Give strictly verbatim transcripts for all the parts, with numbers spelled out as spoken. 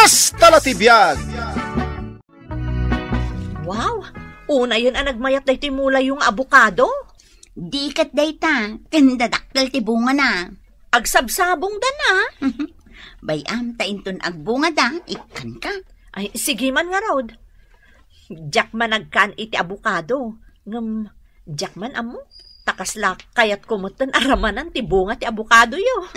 Hasta la ti biag! Wow! Unayen a nagmayat daytoy mulayo nga abokado. Di ket dayta, ken dadakkel ti bungana. Agsabsabongda na. Bay-am ta inton agbungada, ikkanka. Ay, sige man ngarud. Diak man agkan iti abokado. Ngem, diak man ammo. Ta kasla kayatko metten a ramanan ti bunga ti abokadoyo.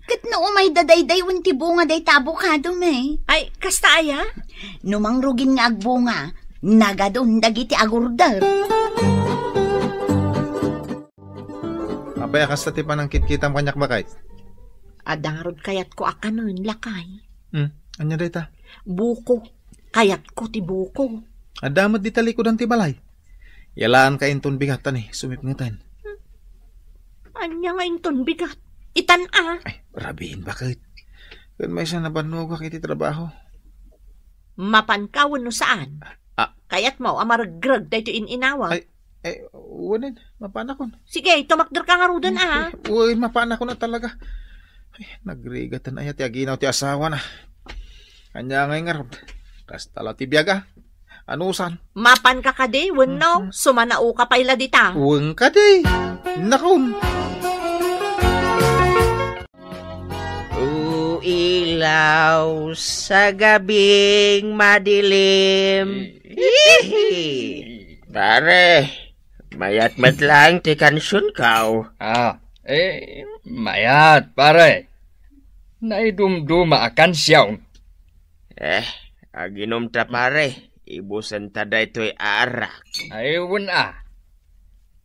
Ket no umayda daydiay wen ti bunga dayta abokado, may? Ay, kasta aya? No mangrugin nga agbunga, nagadun dagiti agurder. Apay a kasta ti panangkitkitam kaniak, baket? Adda ngarud kayatko a kanen, lakay. Hmm, ania dayta? Buko. Kayatko ti buko. Adda met dita likudan ti balay. Yalaanka inton bigat, ta ni, sumipngeten. Hmm. Ania nga inton bigat? Itan a. Ay, rabiin, baket. Ken maysa nabannogak iti trabaho. Mapanka wenno saan? Ah. Kayatmo a maregreg daytoy in-inawak? Ay, eh, wen, mapanakon. Sige, tumakderka ngaruden a. Wen, mapanakon a talaga. Ay, nagrigat aya ti aginaw ti asawana. Ania ngay ngarud? Kasta la ti biag a. Anusan? Mapanka kadi wenno, mhm, sumanaoka pay la dita? Wen kadi. Nakon. O ilaw sa gabing madilim. Pare, mayat met laeng ti kansionko. Ah, eh, mayat, pare. Naidumduma a kansion. Eh, aginom ta, pare. Ibusen ta daytoy a arak. Ay, wen a.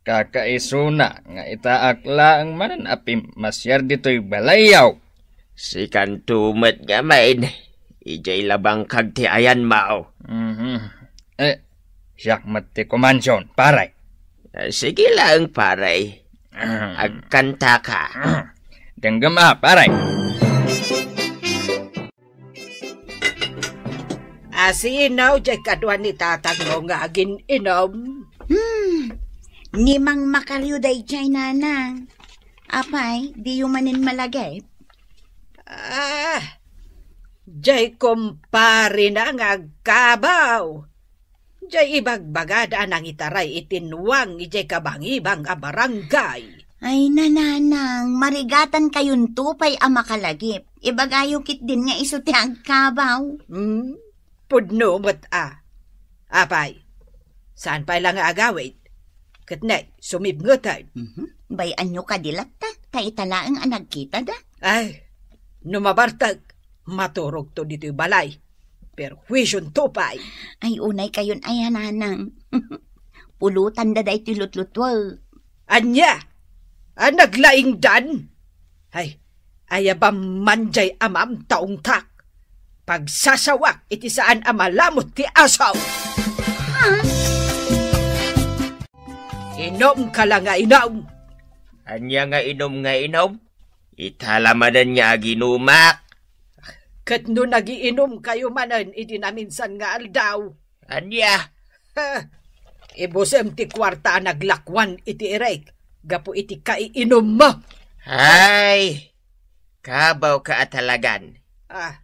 Kakaisuna nga itaak laeng manen a pimmasiar ditoy balayyo. Sikanto met ngamin, idiay la bangkag ti ayanmo. Mhm. Eh, siak met ti kumansion, pare. Eh, sige laeng, pare. Ahem. Agkantaka. Ahem. Denggem a, pare. Asino diay kadua ni tatangmo nga agin-inom? Hmm, ni Mang Macario daydiay, nanang. Apay, diyo manen malagip? Ah, diay kumparena nga agkabaw. Diay ibagbagada a nangitaray iti nuang idiay kabangibang a barangay. Ay, nanang, marigatkayon pay a makalagip. Ibagayo ketdin nga isu ti agkabaw. Hmm? Pudno met a. Apay, saan pay la nga agawid? Ket ne, sumipngeten. Mhm. Bay-anyo kadi latta, ta ita laeng a nagkitada. Ay, no mabartek, maturogto ditoy balay. Perhuisionto pay. Ay, unaykayon aya, nanang. Pulotanda daytoy lutlutue. Ania? A naglaingdan? Ay, ayabam man diay amam ta ungtak. Pagsasawak iti saan a malamut ti asaw. Ha? Inumka la nga inum. Ania nga inum nga inum? Ita la manen nga aginumak. Ket no nagiinumkayo manen idi naminsan nga aldaw? Ania? Ha? Ibusem ti kuarta a naglakuan iti irek gapu iti kaiinummo. Ay, kabawka a talagan. Ah.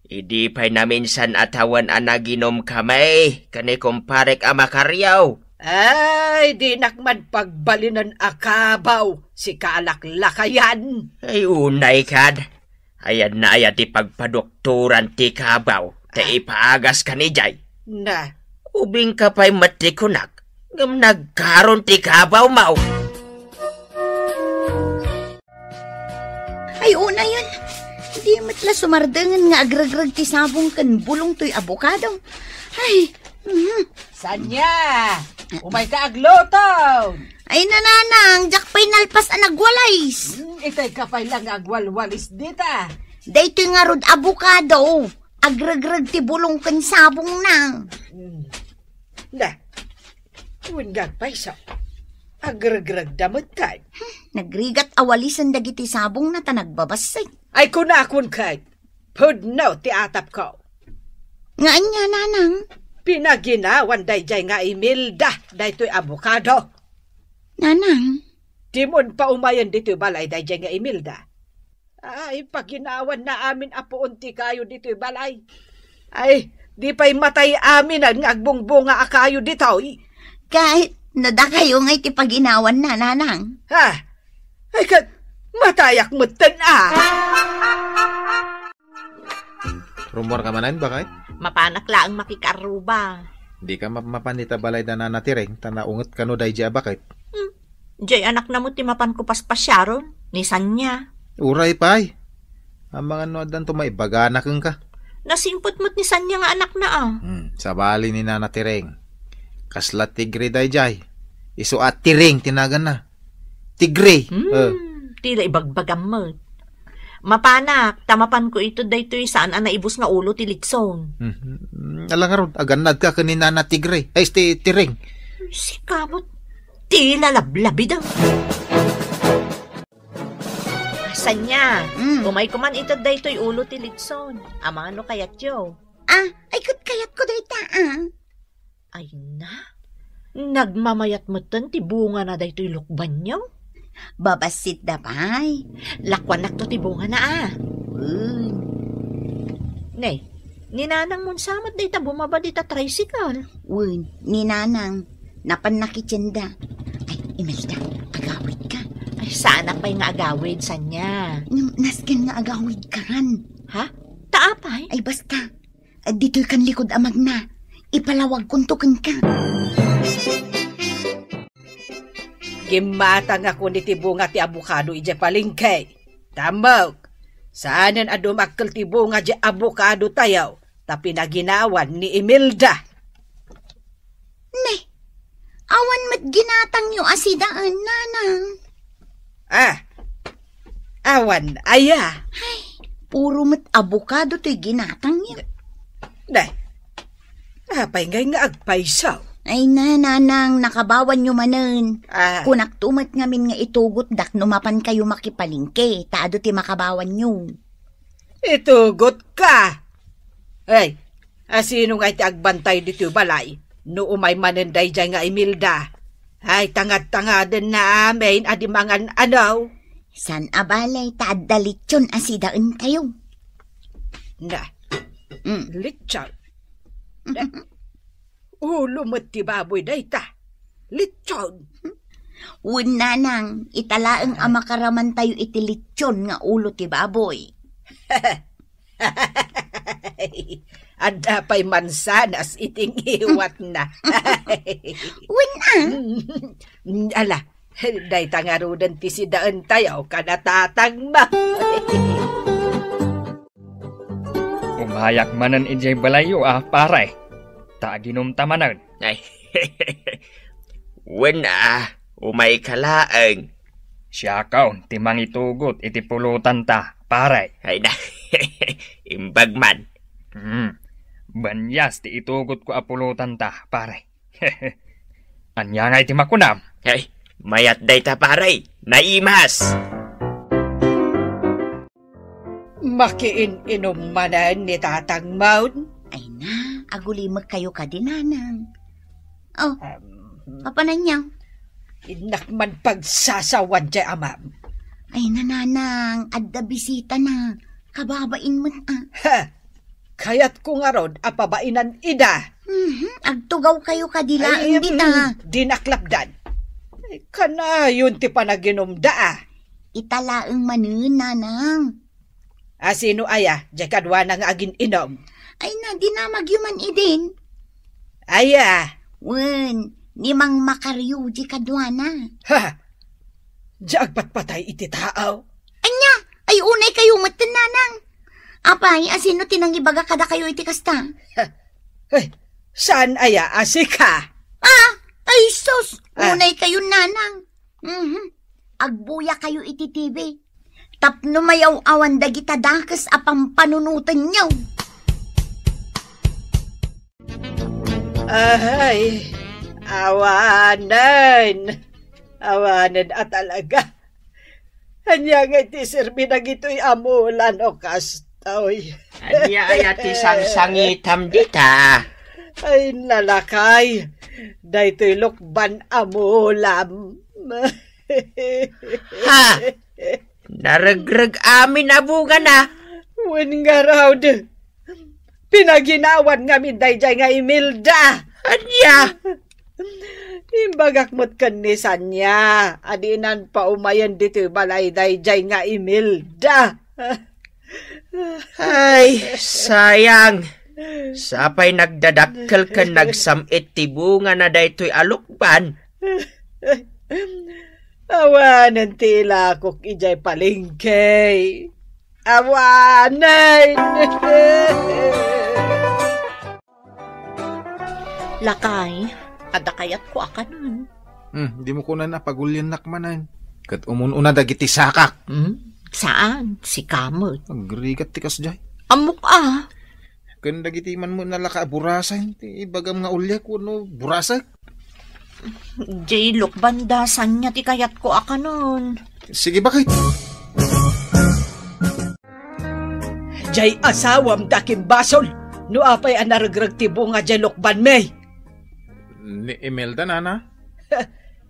Idi pay naminsan a tawen a naginumkami ken ni kumparek a Macario. Ay, dinak man pagbalinen a kabaw, sikalaklakayan. Ay, unay kad. Ayanna aya ti pagpadoktoran ti kabaw, ta Ah. ipaagas ka ni jay. Na. Ubingka pay met ti kunak, ngem nagkaron ti kabawmo. Ay, unayen. Di met la sumardengen nga agregreg ti sabong ken bulong toy abokado. Ay, mhm. Sanya, umayka agluto. Ay, nanang, diak pay nalpas a nagwalis. Hmm, itay ka pay lang agwalwalis dita. Daytoy ngarud abokado. Agregreg ti bulong ken sabongna. Hmm. Na, wen gagpayso. Agregregda met kay. Hmm, nagrigat a walisen dagiti sabongna ta nagbabasseg. Ay, kunakon kay, pudno ti atapko. Nga ania, nanang? Pinaginawan daydiay nga Imelda daytoy abokado. Nanang? Dimon paumayen ditoy balay daydiay nga Imelda. Ay, paginawan na amin a puon ti kayo ditoy balay. Ay, di pay matay amin nga agbungbunga a kayo ditoy. Ket no dakayo nga iti paginawan na, nanang. Ha? Ay, ket matayak metten a. Rummuar ka manen, baket? Mapanak laeng makikarruba. Di ka mapmapan ita balay da Nana Tireng, ta naunget kano daydi a baket. Hmm. Jay anakna mo ti mapanko paspasiaron, ni Sanya. Uray pay. Amangan no addan to maibagana kenka. Nasingpet met ni Sanya nga anakna, a. Hmm, sabali ni Nana Tireng. Kasla tigre dayjay. Isu a Tireng ti naganna. Tigre. Hmm, Eh. Tila ibagbagam met. Mapanak, ta mapanko ito daytoy saan a naibus nga ulo ti litson. Mhm. Ala ngarud, agannad ka ken ni Nana Tigre. Ay, ti Tireng. Sika met, tila lablabida. Sanya, Mm. Umay ko man ito daytoy ulo ti litson. Amangan no kayatyo. Ah, ay, ket kayatko dayta, ah. Ay na, nagmamayat metten ti bungana daytoy lukbanyo. Babassit da pay. Lakuanakto ti bungana, a. Wen. Ne, ni Nanang Monsa met dayta bumaba dita tricycle. Wen, ni Nanang, napanna kitienda. Ay, Imelda, agawid ka. Ay, saanak pay nga agawid, Sanya. Ngem nasken nga agawid kan. Ha? Ta apay? Ay, basta. Ditoy kan likud a magna. Ipalawagkonto kenka. Gimmatangakon iti bunga ti abokado idiay palengke. Tammok, saanen a dumakkel ti bunga diay abokado tayo, ta pinaginawan ni Imelda. Ne, awan met ginatangyo a sidaen, nanang. Ah, awan aya. Ay, puro met abokado toy ginatangyo. Day, apay ngay nga agpayso? Ay na, nanang, nakabawanyo manen. Ah. Kunakto met ngamin nga itugotdak no mapan kayo makipalengke, ta adu ti makabawanyo. Itugot ka. Ay, asino nga iti agbantay ditoy balay? No umay manen daydiay nga Imelda. Ay, tangad-tangaden na amin a di mangan anaw. San a bale, ta adda litson a sidaentayo. Na, Mm. Litson. Na, ulo met ti baboy dayta. Litson. Wen, nanang, ita laeng a makaramantayo iti litson nga ulo ti baboy. Adda pay mansanas iti ngiwatna. Wen, a. Mm, ala, dayta ngaruden ti sidaentayo kada tatangmo. Umayak manen idiay balayyo a, pare. Ta aginumta manen. Ay, wen a, umay ka laeng. Siakon ti mangitugot iti pulotanta, pare. Ay na, imbag man. Hmm. Banias ti itugotko a pulotanta, pare. Ania ngay ti makunam? Ay, mayat dayta, pare. Naimas. Makiin-inum manen ni tatangmon? Ay na, agulimekkayo kadi, nanang. Oh, Em, papananyo? Innak man pagsasawan diay amam. Ay na, nanang, adda bisitana. Kababain met, a. Ha! Kayatko ngarud a pabainan ida. Mhm, agtugawkayo kadi laeng dita. Ay, mm, dinak lapdan. Ay, kanayon ti panaginumda, a. Ita laeng manen, nanang. A, sino aya, diay kaduana nga agin-inum? Ay na, dinamagyo man idin. Aya? Wen, ni Mang Makaryo diay kaduana. Ha! Diay agpatpatay iti tao? Ania? Ay, unaykayo metten, nanang. Apay, a sino ti nangibaga kadakayo iti kasta? Ay, saan aya a sika? Ah, ay sus, Ah. Unaykayo, nanang. Mhm. Agbuyakayo iti T V. Tapno mayaw-awan dagita dakes a pampanunotenyo. Ay, awanen. Awanen a talaga. Ania nga iti serbi dagitoy a mula no kastoy? Ania aya ti sangsangitam dita? Ay, nalakay. Daytoy lukban a mulam. Ha? Naregreg amin a bungana. Wen ngarud, pinaginawan ngamin daydiay nga Imelda. Ania? Imbagak met ken ni Sania a dinan paumayen ditoy balay daydiay nga Imelda. Ay, sayang. Sapay nagdadakkel ken nagsam-it ti bungana daytoy a lukban. Awanen ti ilakok idiay palengke. Awanen! Lakay, adda kayatko a kanon. Hmm, dimo kunan a pagulyannak manen. Ket umun-una dagiti sakak. Hmm? Saan? Sika met. Agrigat ti kasdiay. Ammok a. Ken dagiti man met nalaka a burasen, ti ibagam nga uliak wenno burasek. Jay lukban da, Sania ti kayatko a kanon. Sige, bakit? Jay asawam ti akimbasol. No apay a naregreg ti bunga jay lukbanmi? Ni Imelda, nana?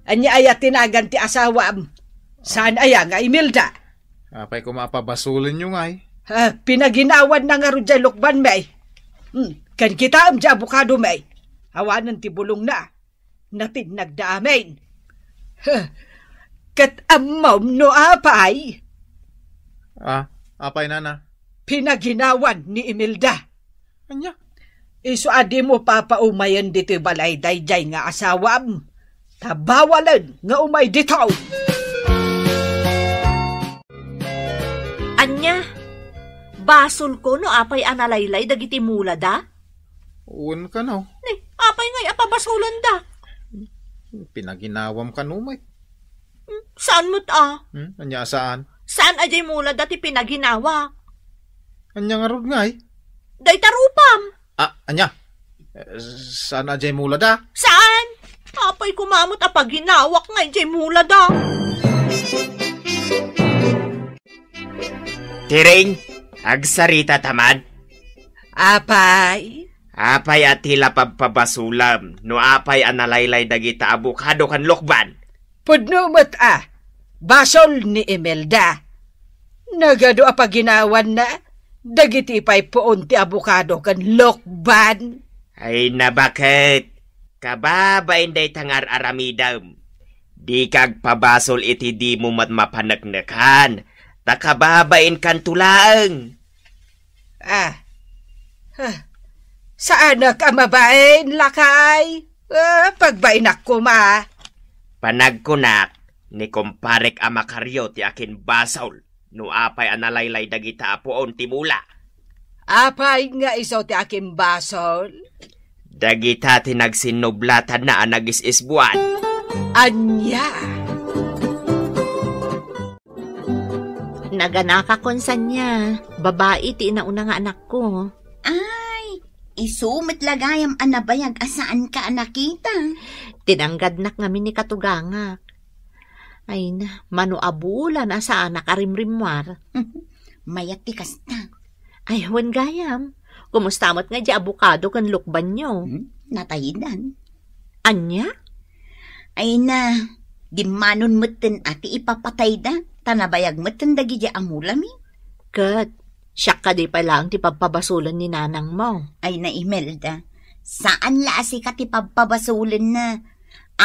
Ania aya ti nagan ti asawam? Saan aya nga Imelda? Apay koma a pabasolenyo ngay? Ah, pinaginawan na ngarud jay lukbanmi. Hmm, ken kitaem jay abokadomi. Awanen ti bulongna. Napinnag da amin. Huh, ket ammom no apay? Ah, apay, nana? Pinaginawan ni Imelda. Ania? Isu a dimo papaumayen ditoy balay daydiay nga asawam. Ta bawalen nga umay ditoy. Ania? Basolko no apay a nalaylay dagiti mulada? Wen kano. Ni, apay ngay a pabasolanda? Pinaginawam kano met. Hmm, saan met a? Hmm? Ania a saan? Saan a jay mulada ti pinaginawa? Ania ngarud ngay? Dayta rupam. Ah, ania? Eh, saan a jay mulada? Saan? Apay koma met a paginawak ngay jay mulada? Tiring, agsarita ta man. Apay? Apay a ti la pabpabasolem no apay a nalaylay dagita abokado ken lukban? Pudno met a, basol ni Imelda. Nagadu a paginawanna dagiti pay puon ti abokado ken lukban. Ay, nabaket. Kababain dayta nga ar-aramidem. Dika agpabasol iti dimo met mapaneknekan, ta kababainkanto laeng. Ah. Ah. Saanak a mabain, lakay? Ah, pagbainak koma. Panagkunak, ni kumparek a Macario ti akinbasol. No apay a nalaylay dagita a puon ti mula. Apay nga isu ti akimbasol? Dagita ti nagsinnublatanna a nagis-isbuan. Ania? Naganakakon, Sania. Babai ti inauna nga anakko. Ay, isu met la gayam a nabayag a saanka a nakita. Tinanggadnak ngamin ni katugangak. Ay na, mano a bulan a saanak a rimrimmuar. Mayat ti kasta. Ay, wen gayam. Kumusta met nga di abokado ken lukbanyo? Hmm, nataydan. Ania? Ay na, dimmanon metten a ti ipapatayda, ta nabayag metten dagiti amulami. Ket, siak kadi pay laeng ti pabpabasolen ni nanangmo? Ay na, Imelda, saan la a sika ti pabpabasolenna.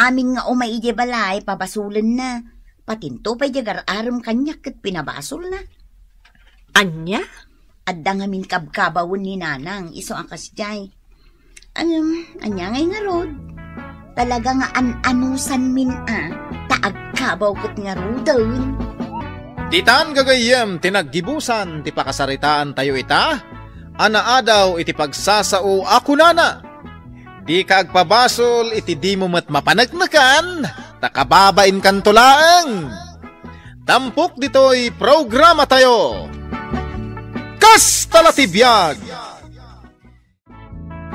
Amin nga umay idiay balay, pabasolenna. Patinto pay diay gar-arem kaniak ket pinabasolna. Ania? Adda ngamin kabkabawen ni nanang, isu a kasdiay. Ngem, ania ngay ngarud? Talaga nga an-anusanmin a, ta agkabaw ket ngaruden. Ditan gagayyem ti naggibusan ti pakasaritaantayo ita, a naadaw iti pagsasao a kunana, "Dika agpabasol iti dimo met mapaneknekan, ta kababainkanto laeng." Tampok ditoy programatayo. Kasta la ti biag!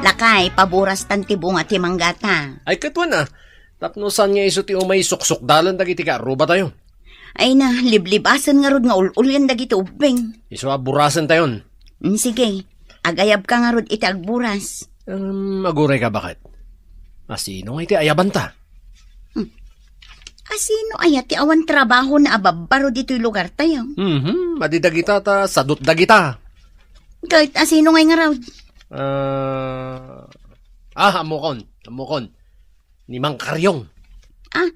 Lakay, paburastan ti bunga ti manggata. Ay, ket wen a. Tapno saan nga isu ti umay suksukdalen dagiti kaarrubatayo? Ay na, liblibasen ngarud nga ul-ulian dagiti ubbing. Isu a burasentayon. Mm, sige. Agayabka ngarud iti agburas. Em, aguray ka, baket? Asino nga iti ayabanta? Hmm. Asino aya ti awan trabahona a babbaro ditoy lugartayo? Mhm, madi dagita ta sadut dagita. Ket asino ngay ngarud? Ah, ah, ammokon, ammokon. Ni Mang Karyong. Ah,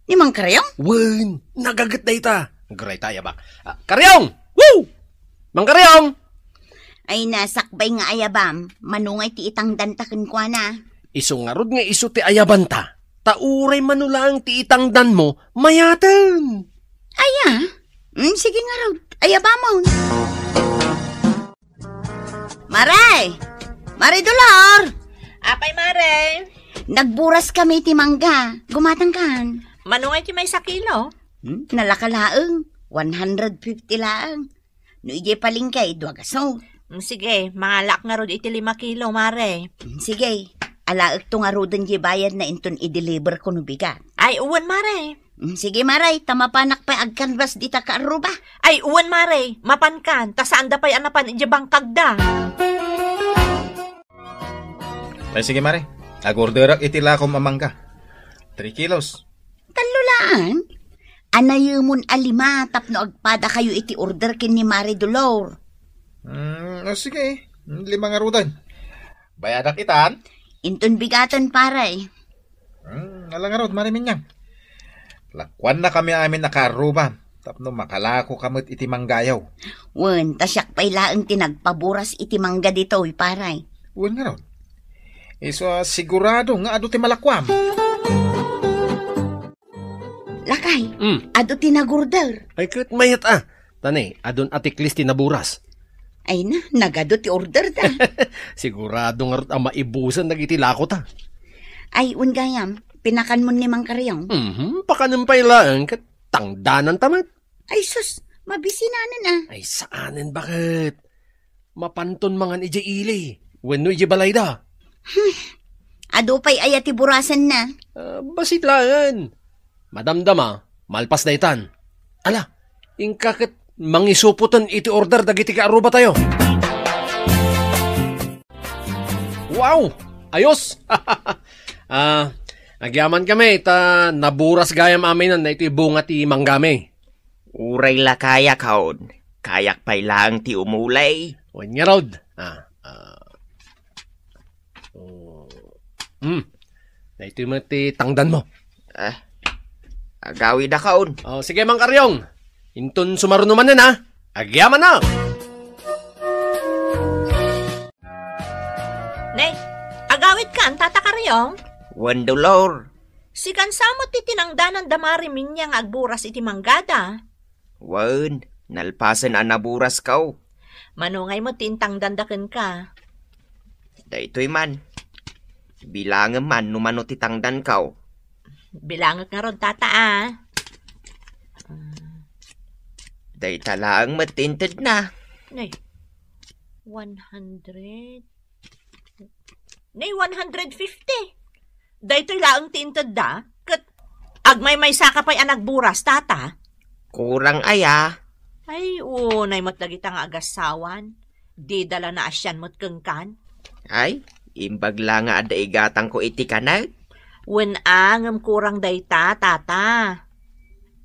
ni Mang Karyong? Wen, nagaget dayta. Gray ta, ayabak. Ah, Karyong! Woo! Mang Karyong! Ay, nasakbay nga ayabam. Mano ngay ti itangdanta kenkuana? Isu ngarud nga isu ti ayabanta. Ta uray mano laeng ti itangdanmo, mayaten. Aya? Mm, sige ngarud. Ayabamon. Mare! Mare Dolor! Apay, Mare? Nagburas kami ti mangga. Gumatangkan. Mano ngay ti maysa kilo? Hmm? Nalaka laeng. One hundred fifty laeng. No idiay palengke, dua gasut. Mm, sige, mangalaak ngarud iti lima kilo, Mare. Mm, sige, alaekto ngaruden diay bayadna inton i-deliver ko no bigat. Ay, wen, Mare. Mm, sige, Mare, ta mapanak pay agkanbas dita kaarruba. Ay, wen, Mare, mapankan, ta saanda pay a napan idiay bangkagda. Ay, sige, Mare. Agorderak iti lakom a mangga. Three kilos. Tallo laeng? Anayemon a lima tapno agpadakayo iti order ken ni Mare Dolor. Mm, o, sige. Lima ngaruden. Bayadak itan? Inton bigaten, pare. Mm, ala ngarud, Mare Minyang. Lakuannakami amin a kaarruba tapno makalakoka met iti manggayo. Wen, ta siak pay laeng ti nagpaburas iti mangga ditoy, pare. Wen ngarud. Isu a sigurado nga adu ti malakuam. Lakay, Mm. adu ti nagorder. Ay, ket mayat a. Tani, adun atiklis ti naburas. Ay na, nagadu ti order da. Sigurado ngarud a maibusan dagiti lako ta. Ay, wen gayam, pinakanmon ni Mang Karyong. Mhm, pakanen pay laeng ket tangdanan ta met. Ay sus, mabisinanen a. Ay, saanen baket. Mapanton mangan idiay ili wenno idiay balayda. Hmm. Adu pay aya ti burasenna? Ah, bassit laeng. Madamdama, malpas daytan. Ala, inka ket mangisupoten iti order dagiti kaarrubatayo. Wow! Ayos! Ah, agyaman kami ta naburas gayam aminan daytoy bunga ti manggami. Uray la kayak, haon. Kayak pay laeng ti umulay. Wen ngarud. Ah, ah. Oh. Hmm. Daytoy met ti tangdanmo. Ah. Agawidakon. Oh, sige, Mang Karyong. Inton sumaruno manen, ha? Agyaman na. Ne, agawidkan, Tata Karyong? Wen, Dolor. Sikan sa met ti tinangdanan da Mare Minya nga agburas iti manggada. Wen, nalpasen a naburasko. Mano ngay met ti intangdanda kenka? Daytoy man. Bilangem man no mano ti tangdanko. Bilangek ngarud, Tata, a. Dayta laeng met ti intedna. Nay, one hundred. Nay, one hundred fifty. Daytoy laeng ti intedda, ket agmaymaysa ka pay a nagburas, Tata. Kurang aya? Ay, unay met dagita nga agassawan. Dida la naasian met kenkan. Ay, imbag la nga adda igatangko iti kanek. Wen a, ngem kurang dayta, Tata.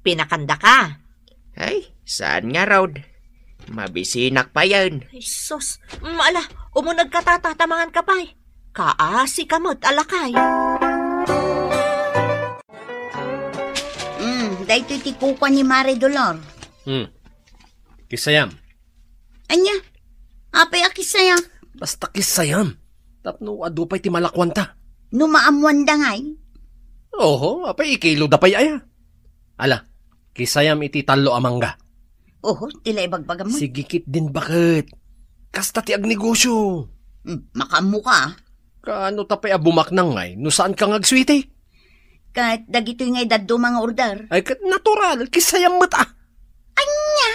Pinakandaka. Ay, saan ngarud. Mabisinak payen. Ay, sus. Mm, ala, umunegka, Tata, ta manganka pay. Kaasika met a lakay. Mm, daytoy ti kukua ni Mare Dolor. Hmm. Kissayam. Ania? Apay a kissaya? Basta kissayam. Tapno adu pay ti malakuanta. No maammuanda ngay? Oho, apay ikiloda pay aya. Ala, kissayam iti tallo a mangga. Oho, ti la ibagbagam man. Sige ketdin baket. Kasta ti agnegosyo. Hmm, makaammoka, a. Kaano ta pay a bumaknang ngay no saanka nga agsuiti? Ket dagitoy ngay dadduma nga order. Ay, ket natural, kissayam met a. Ania?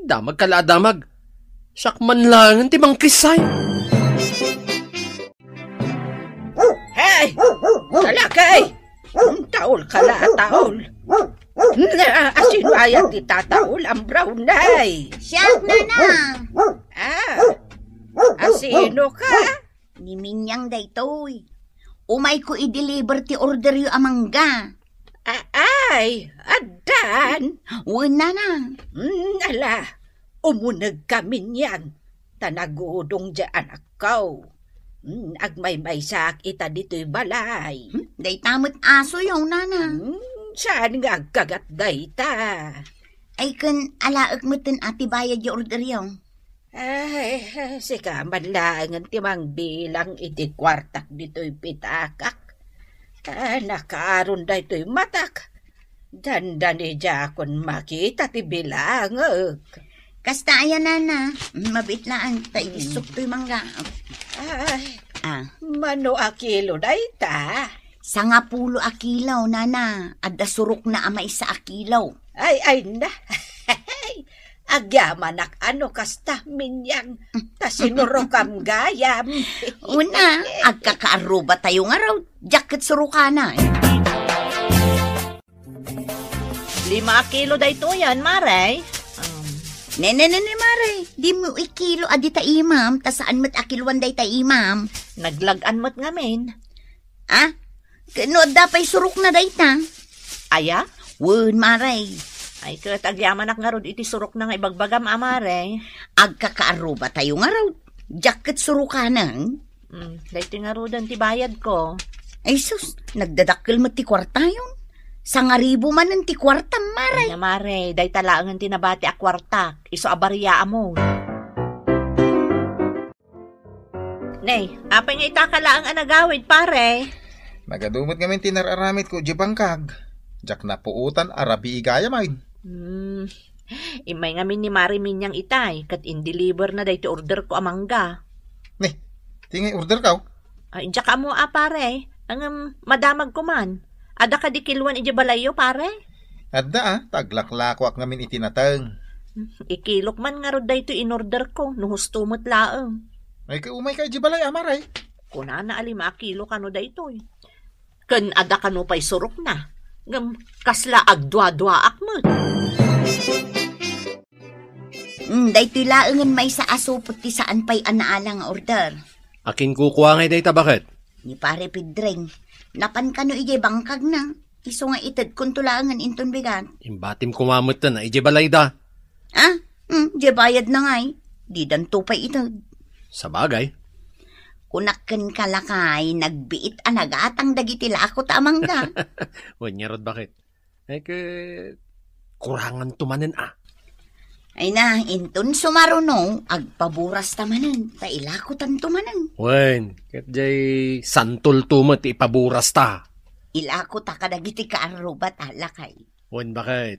Damagka la a damag. Siak man laengen ti mangkissay. Hey! Kalakay! Taol ka la a taol. Na, asino aya ti tataol, ambraw, nay? Siak, nana. Ah, asino ka? Ni Minyang daytoy. Umayko i-deliver ti orderyo a mangga. Ah, ah. Ay, addan. Wen, nana. Mm, ala, umunegka, Minyang, ta nagudong diay anakko. Mm, agmaymaysaak ita ditoy balay. Hmm, dayta met asoyo, nana. Mm, saan nga agkagat dayta? Ay, ken alaek metten a ti bayad ti orderyo. Ay, sika man laengen ti mangbilang iti kuartak ditoy pitakak. Ah, nakaaron daytoy matak. Dandani diakon makita ti bilangek. Kasta aya, nana. Mabiit laeng, ta iti Mm. suktoy mangga. Ay, Ah. Mano a kilo dayta? Sangapulo a kilo, nana. Adda surokna a maysa a kilo. Ay, ay na. Agyamanak ano kasta, Minyang, ta sinurokam gayam. Una, agkakaarrubatayo ngarud, diak ket surokana. Lima a kilo daytoyen, Mare. Um, ne, ne, ne, ne, Mare, dimo ikilo a dita imam, ta saan met a kiloan dayta imam. Naglag-an met ngamin. Ah? Ken no adda pay surokna dayta? Aya? Wen, Mare. Ay, ket agyamanak ngarud iti surokna nga ibagbagam, a Mare. Agkakaarrubatayo ngarud. Diak ket surokanen. Mm, daytoy ngaruden ti bayadko. Ay sus, nagdadakkel met ti kuartayon. Sangaribu manen ti kuartam, Mare. Ania, Mare, dayta laengen ti nabati a kuartak. Isu a bariaamon. Ne, apay nga itaka laeng a nagawid, pare? Nagadu met ngamin ti nar-aramidko idiay bangkag. Diak napuotan a rabii gayam. Hmm. Immay ngamin ni Mare Minyang itay, ket indeliver na daytoy orderko a mangga. Ne, ti ngay orderko? Ay, diak ammo a, pare. Ngem, madamagko man. Adda kadi kiloan idiay balayyo, pare? Adda, a, ta aglaklakoak ngamin iti nateng. Ikilok man ngarud daytoy inorderko, no husto met laeng. Ay, ket umayka idiay balay, a, Mare. Kunana a lima a kilo kano daytoy. Ken adda kano pay surokna. Ngem kasla agduaduaak met. Mm, daytoy laengen maysa a supot ti saan pay a naala nga order. Akin kukua ngay dayta, baket? Ni Pare Pedring. Napan kano idiay bangkagna. Isu nga itedkonto laengen inton bigat. Imbatim koma metten a idiay balayda. Ah? Hmm, diay bayadna ngay. Didanto pay ited. Sabagay. Kunak kenka lakay, nagbiit a nagatang dagiti lakota a mangga. Wen ngarud, baket? Ay, ket kuranganto manen, a. Ay na, inton sumaruno, agpaburasta manen, ta ilakotanto manen. Wen, ket diay santolto met ti ipaburasta. Ilakota kadagiti kaarrubat a lakay. Wen, baket?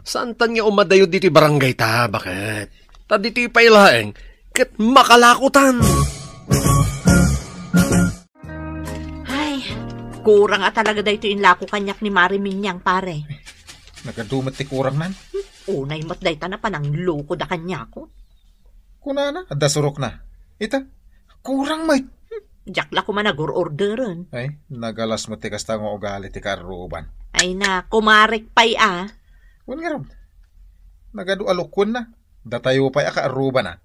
Saantan nga umadayo ditoy barangayta, baket? Ta ditoy pay laeng, ket makalakotan. Ay, kurang a talaga daytoy inlako kaniak ni Mare Minyang, pare. Nagadu met ti kurang man. Unay met dayta napan nangloko da kaniako. Kunana, adda surokna. Ita, kurang met. Diak la koma nagur-orderen. Ay, nagalas met ti kasta nga ugali ti kaarruban. Ay na, kumarek pay a. Wen ngarud, nagadu a lukwenna. Datayo pay a kaarrubana.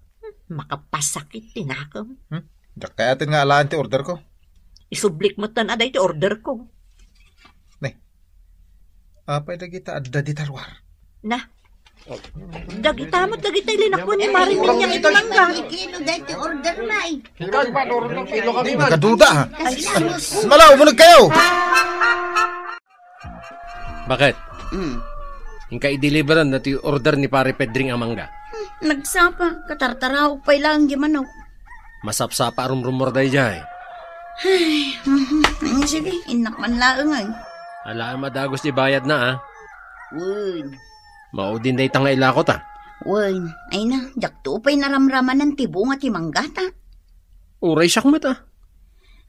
Makapasakit ti nakem. Hmm? Diak kayaten nga alaen ti orderko. Isublik metten a daytoy orderko. Ne. Apay dagita adda dita ruar? Na. Dagita met dagita ilinakwan ni Mare Minyang iti mangga. Kilo daytoy order, may. Nagaduda, a. Ay, sus. Malaw, umuneg kayo. Baket? Mm. Inka i-deliveran datoy order ni Pare Pedring a mangga. Hmm, nagsapa, katartaraok pay laeng diay manok. Masapsapa a rumrumor daydiay. Ay, mhm. Ay, sige, innak man laeng, ay. Alaem a dagus ti bayadna, a. Wen. Maudin dayta nga ilakota. Wen, ay na, diakto pay naramramanan ti bunga ti manggata. Uray siak met, a.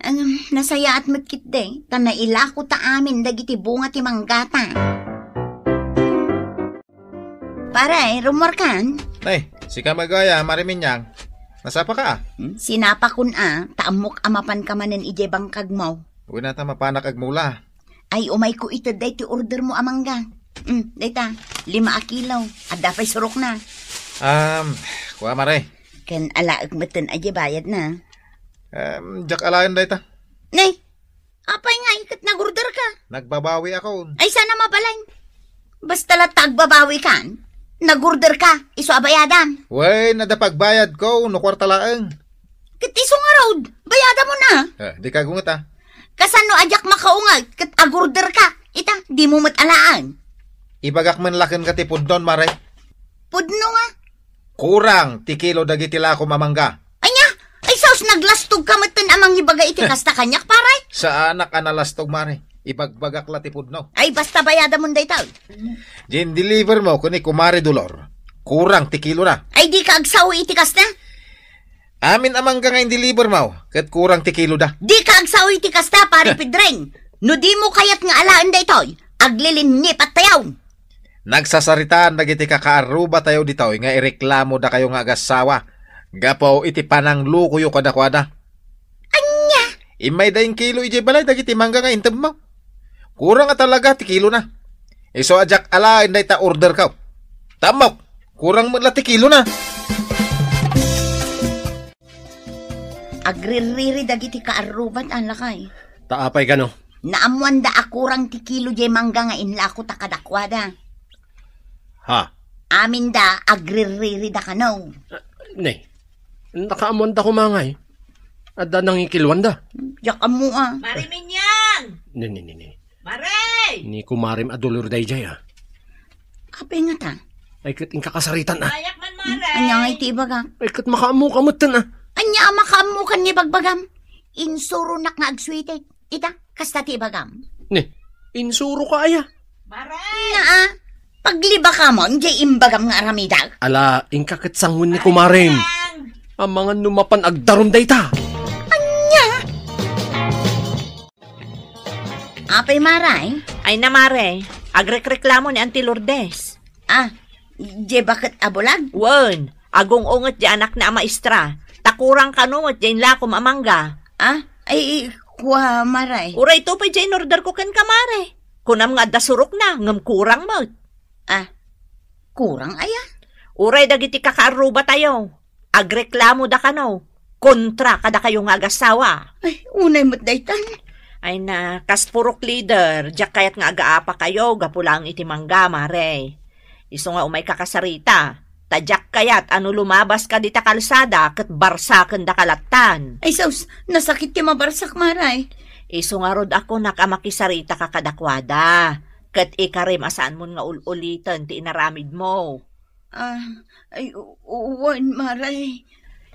Ngem, nasayaat met ketdi, ta nailakota amin dagiti bunga ti manggata. Pare, rummuarkan? Nay, sika met gayam, Mare Minyang. Nasapaka, a? Hmm, sinapakon, a, ta ammok a mapanka manen idiay bangkagmo. Wen, a, ta mapanak agmula. Ay, umayko ited daytoy ordermo a mangga. Hmm, dayta, lima a kilo. Adda pay surokna. Um, kua, Mare. Ken alaek metten a diay bayadna. Em, diak alaen dayta. Nay, apay ngay ket nagorderka? Nagbabawiakon. Ay, saan a mabalin. Basta latta agbabawikan. Nag-order ka, isu a bayadam. Wen, adda pagbayadko, no kuarta laeng. Ket isu ngarud, bayadam na. Eh, di ka gunget, ah. Kasano a diak makaunget, ket ag-order ka? Ita, dimo met alaen. Ibagak man la kenka ti pudnon, Mare. Pudno nga? Kurang ti kilo dagiti lakom a mangga. Ania? Ay, sus, naglastog ka metten a mangibaga iti kasta kaniak, pare? Saanak a nalastog, Mare. Ibagbagak la ti pudno. Ay, basta bayadamon dayta. Diay in-deliver mo ken ni Kumare Dolor, kurang ti kilona. Ay, di ka agsao iti kasta? Amin a mangga nga in-deliver mo, ket kurang ti kiloda. Di ka agsao iti kasta, pare Pedring. No dimo kayat nga alaen daytoy, aglilinnipat tayo. Nagsasaritaan dagiti kakaarrubatayo ditoy nga ireklamodakayo nga agassawa gapu iti pananglukoyo kadakuada. Ania? Immayda inkilo idiay balay dagiti mangga nga intebmo. Kurang a talaga ti kilona. Isu a diak alaen dayta orderko. Tammok, kurang met la ti kilona. Agririri dagiti kaarrubat a lakay. Ta apay kano? Naammoanda a kurang ti kilo diay mangga nga inlakota kadakuada. Ha? Aminda agririri da kano. Ne, nakaammoanda koma ngay. Adda nangikiloanda. Diak ammo a. Mare Minyang! Ne, ne, ne, ne. Mare! Ni kumarem a Dolor daydiay, ah. Apay ngata? Ay, ket inka kasaritan, ah. Ayak man, Mare! Ania nga iti ibagak? Ay, ket makaammoka metten, ah. Ania a makaammokan nga ibagbagam? Insuronak nga agsuitek. Ita, kasta ti ibagam. Ne, insuroka aya? Mare! Naa, paglibakam diay imbagam nga aramidak. Ala, inka ket sangoen ni kumarem. Amangan no mapan agdarum dayta. Ania? Apay, Mare? Ay na, Mare. Agrekreklamo ni Auntie Lourdes. Ah, diay baket a bulag? Wen, agung-unget diay anakna a maestra. Ta kurang kano met diay inlakom a mangga. Ah, ay, kua, Mare. Uray to pay diay in-orderko kenka, Mare. Kunam nga adda surokna, ngem kurang met. Ah, kurang aya? Uray dagiti kakaarrubatayo. Agreklamoda kano kontra kadakayo nga agassawa. Ay, unay met daytan. Ay na, kas purok leader, diak kayat nga agaapakayo gapu laeng iti mangga, Mare. Isu nga umayka kasarita, ta diak kayat a no lumabaska dita kalsada ket barsakendaka lattan. Ay, sus, nasakit ti mabarsak, Mare. Isu ngarud a kunak a makisaritaka kadakuada, ket ikarem a saanmon nga ul-uliten ti inaramidmo. Ah, ay, u-, u-, wen, Mare.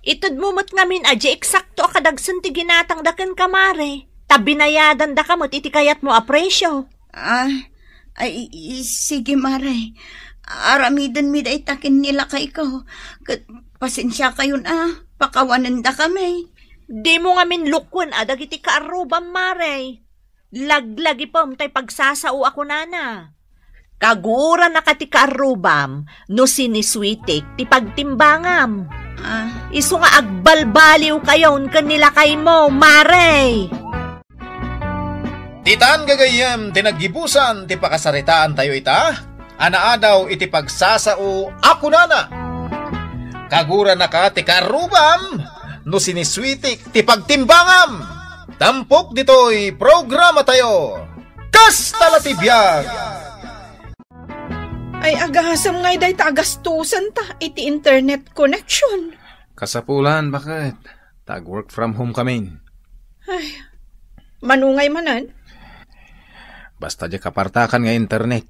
Itedmo met ngamin a diay eksakto a kadagsen ti ginatangda kenka, Mare, ta binayadandaka met iti kayatmo a presio. Ah, ay, i-, sige, Mare. Aramidenmi dayta ken ni lakayko. Ket pasensiakayon a, pakawanendakami. Dimo ngamin lukwen a dagiti kaarrubam, Mare. Laglagipem tay pagsasao a kunana. Kaguranaka ti kaarrubam no sinisuitik ti pagtimbangam. Ah. Isu nga agbalbaliwkayon ken ni lakaymo, Mare. Ditan gagayyem ti naggibusan ti pakasaritaantayo ita. A naadaw iti pagsasao a kunana, "Kaguranaka ti kaarrubam no sinisuitik ti pagtimbangam." Tampok ditoy programatayo, Kasta la ti Biag! Ay, agasem ngay dayta a gastusenta iti internet connection. Kasapulan, baket? Ta ag-work from home kamin. Ay, mano ngay manen? Basta diay kapartakan nga internet.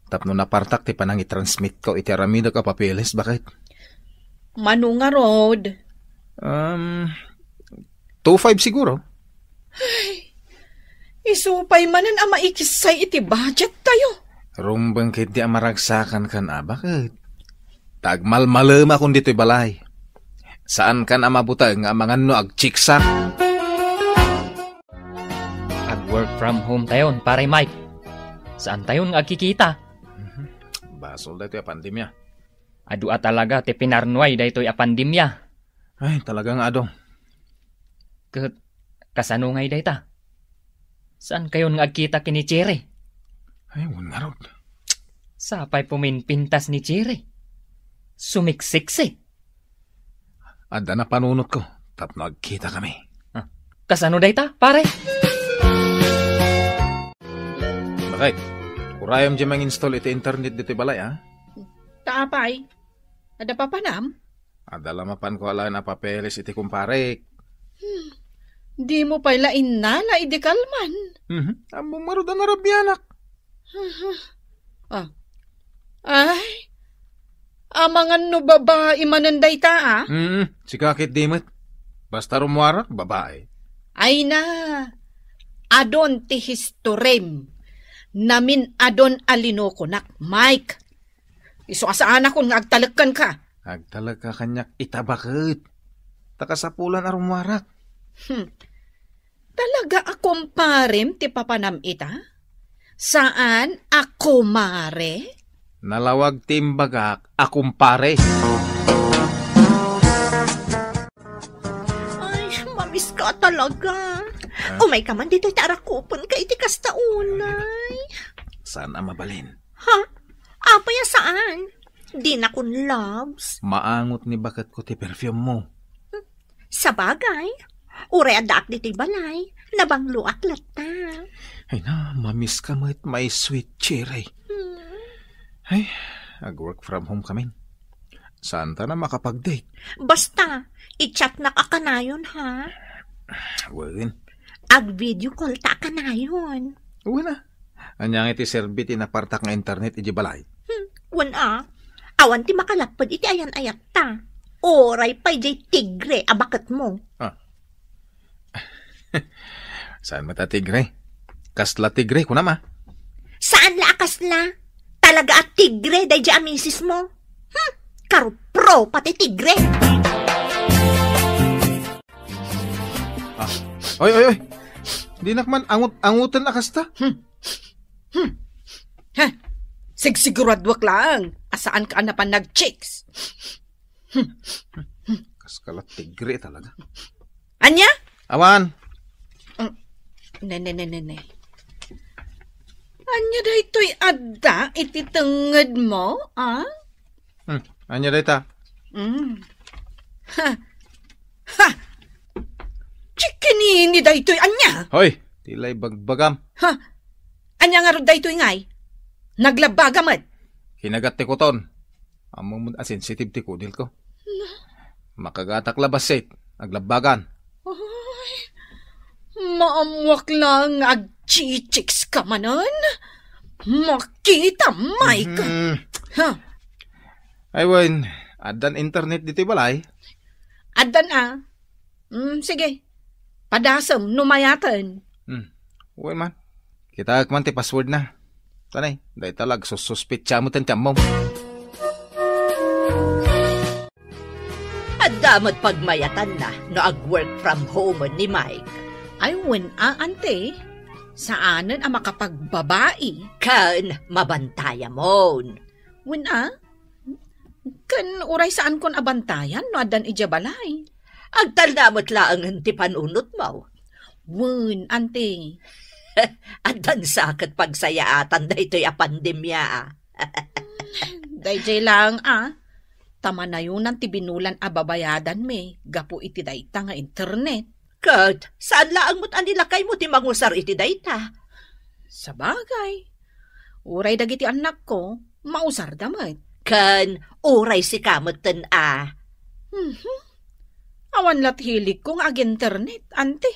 Tapno napartak ti panangitransmitko iti aramidek a papeles, baket? Mano ngarud? Um, two five siguro. Ay, isu pay manen a maikissay iti budget tayo. Rumbeng ketdi a maragsakan kan a, baket? Ta agmalmalemakon ditoy balay. Saankan a mabuteng nga amangan no agchiksak. Ag-work from home tayon, Pare Mike. Saantayon nga agkikita. Mhm. Basol daytoy a pandemia. Adu a talaga ti pinarnuay daytoy a pandemia. Ay, talaga nga adu. Ket kasano ngay dayta? Saankayon nga agkita ken ni Cherry? Ay, wen ngarud. Sapay puminpintas ni Cherry. Sumiksiksi. Adda napanunotko tapno agkitakami. Ah, kasano dayta, pare? Bakit? Urayam diay manginstall iti internet ditoy balay, a? Ta apay? Adda papanam? Adda la mapanko alaen a papeles iti kumparek. Hmm. Dimo pay la innala idi kalman. Mhm. Ammom ngarud a narabianak. Ah. Ay, amangan no babai manen dayta, a? Mm, sika ket di met. Basta rummuarak, babai. Ay na, adun ti historiam. Namin-adun a linokonak, Mike. Isu a saanakon nga agtalek kenka. Agtalekka kaniak ita baket. Ta kasapulan a rummuarak. Hmm. Talaga a kumparem ti papanam ita? Saan a kumare? Nalawag ti imbagak a kumpare. Ay, mamiska talaga. Ah? Umayka man ditoy ta arakupenka iti kasta unay. Saan a mabalin? Ha? Apay a saan? Dinakon loves. Maangot ni baketko ti perfume mo. Sabagay, uray addaak ditoy balay, nabangloak latta. Ay na, mamiska met, my sweet cherry. Hmm. Ay, ag-work from home kamin. Saanta a makapag-date? Basta, i-chatnak a kanayon, ha? Wen. Ag-video callta a kanayon. Wen a. Ania nga iti serbi ti napartak nga internet idiay balay? Hmm, wen a. Awan ti makalapped iti ayan-ayatta. Uray pay diay tigre a baketmo. Ah. Saan met a tigre? Kasla tigre, kunam a? Saan la a kasla? Talaga a tigre daydiay a misismo. Hmm, karupro pati tigre. Ah. Oy, oy, oy. Dinak man angut-anguten a kasta. Hmm. Hmm. Ha? Sigsiguraduak laeng a saanka a napan nag-chicks. Hmm. Kaskala tigre talaga. Ania? Awan. Mm. Ne, ne, ne, ne, ne. Ania daytoy adda iti tengngedmo, a? Hmm, ania dayta? Mm. Ha. Ha! Chikinini daytoy ania? Hoy, ti la ibagbagam. Ha? Ania ngarud daytoy ngay? Naglabbaga met. Kinagat ti kuton. Ammom a sensitive ti kudilko. Na? Makagatak la bassit, aglabbagan. Ay, maammuak laeng nga agchichicks ka manen. Makita, Mike. Mhm. Ha? Ay, wen, addan internet ditoy balay? Addan a. Mm, sige. Padasem no mayaten. Hmm. Wen man. Kitaek man ti password na. Tanay, dayta la agsussuspetsa met ti ammom. Adda met pagmayatanna no ag-work from home ni Mike. Ay, wen a, ante. Saanen a makapagbabai. Ken mabantayamon. Wen a? Ken uray saankon a bantayan no addan idiay balay. Agtalna met laengen ti panunotmo. Wen, ante. Addan sa ket pagsayaatan daytoy a pandemia, a. Daydiay laeng a, ta manayonan ti binulan a babayadanmi gapu iti dayta nga internet. Ket saan laeng met a ni lakaymo ti mangusar iti dayta. Sabagay, uray dagiti annakko, mausarda met. Ken uray sika metten a. Mhm. Awan la ti hiligko nga ag-internet, ante.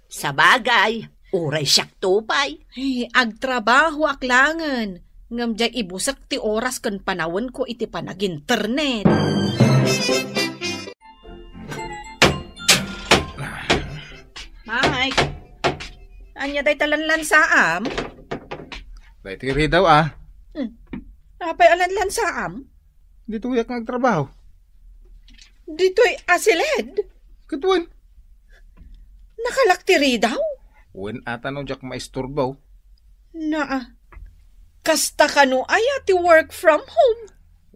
Sabagay, uray siakto pay. Ay, agtrabahoak laengen, ngem diay ibusek ti oras ken panawenko iti panag-internet. Mike, ania dayta lanlansaam? Daytoy ridaw, a. Hmm. Apay a lanlansaam? Ditoyak nga agtrabaho. Ditoy a siled? Ket wen. Nakalak ti ridaw? Wen a ta no diak maisturbo. Naa. Kasta kano aya ti work from home?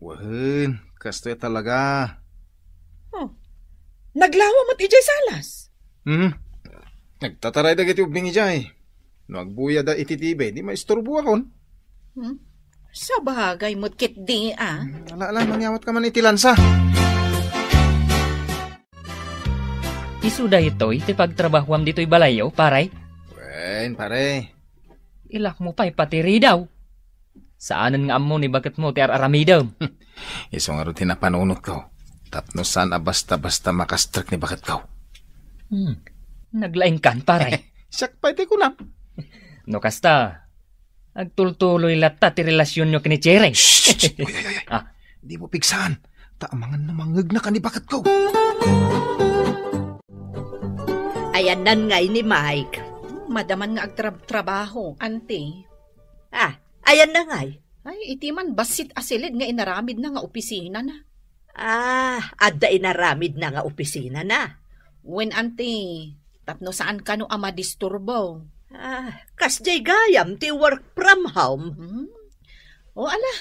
Wen, kastoy talaga. Oh. Naglawa met idiay salas? Mhm. Nagtataray dagiti ubbing idiay. No agbuyada iti T V, di maisturboakon. Hmm? Sabagay met ketdi, a. Hmm, ala, ala, mangyawat ka man iti lansa. Isu daytoy ti pagtrabahoam ditoy balayyo, pare? Wen, pare. Ilakmo pay pati ridaw. Saanen nga ammo ni baketmo ti ar-aramidem. Isu ngarud ti napanunotko. Tapno saan a basta-basta makastrek ni baketko. Hmm. Naglaingkan, pare. Siak pay ti kunam. No kasta, agtultuloy latta ti relasyonyo ken ni Cherry. Shh, shh, shh. Uy, uy, uy, uy. Ah. Di mo pigsaan. Ta amangan no mangngegna ka ni baketko. Ayanna ngay ni Mike. Madaman nga agtrab-trabaho, ante. Ah, ayanna ngay? Ay, iti man bassit a siled nga inaramidna nga opisinana. Ah, adda inaramidna nga opisinana? Wen, ante, tapno saan kano a madisturbo. Ah, kasdiay gayam ti work from home. Hmm? O, ala,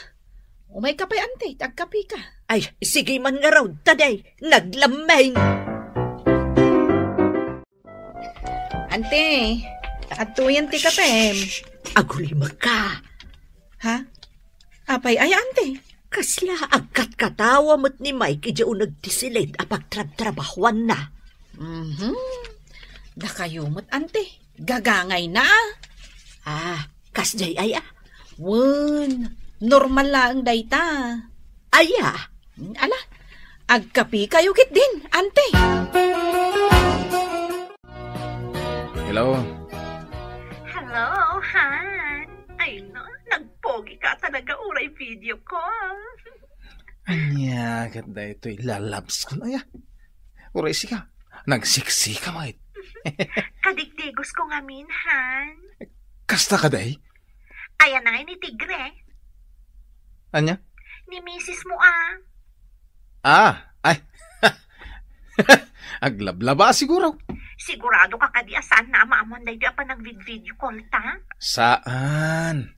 umayka pay, ante, ta agkapika. Ay, sige man ngarud, ta day, naglammeng. Ante, adtoyen ti kapem. Shh! Agulimekka. Ha? Apay aya, ante? Kasla agkatkatawa met ni Mike idiay uneg ti siled a pagtrabtrabahuanna. Mhm. Dakayo met, ante. Gagangayna. Ah, kasdiay aya? Wen, normal laeng dayta. Aya? Ala, agkapikayo ketdin, ante. Hello. Hello, Han. Ay, no, nagpogi ka talaga uray video call. Ania ket daytoy lalabs ko, aya? Uray sika, nagseksi ka met. Kadigdigos ko ngamin, Han. Kasta kadi? Ayan na nga ni Tigre. Ania? Ni misis mo, ah. Ah, ay. Aglablaba siguro. Sigurado ka kadi a saan na a maammoan daytoy a panagvid-video call ta? Saan?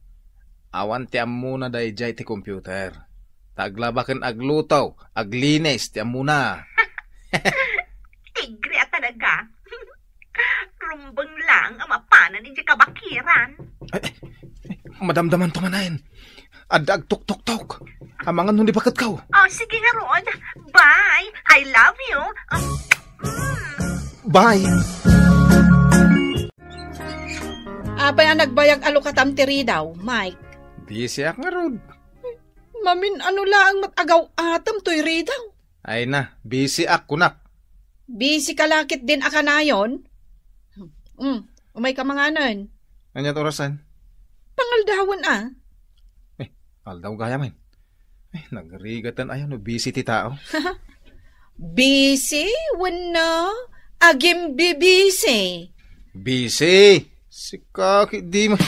Awan ti ammona daydiay ti computer. Ta aglaba ken agluto, aglinis ti ammona. Tigre a talaga. Rumbeng laeng a mapanan idiay kabakiran. Ay, ay, madamdaman to manen. Adda agtuktoktok. Amangan no ni baketko. Oh, sige ngarud. Bye. I love you. Um, mm. Bye. Apay a nagbayag a lukatam ti ridaw, Mike? Busyak ngarud. Mamin-ano laeng met agaw-atem toy ridaw? Ay na, busyak kunak. Busy ka la ketdin a kanayon? Hmm, umayka manganen. Ania ti orasen? Pangaldawen a. Eh, aldaw gayam. Eh, nagrigaten aya no busy ti tao. Busy wenno agimbibisi? Busy. Sika ketdi ma-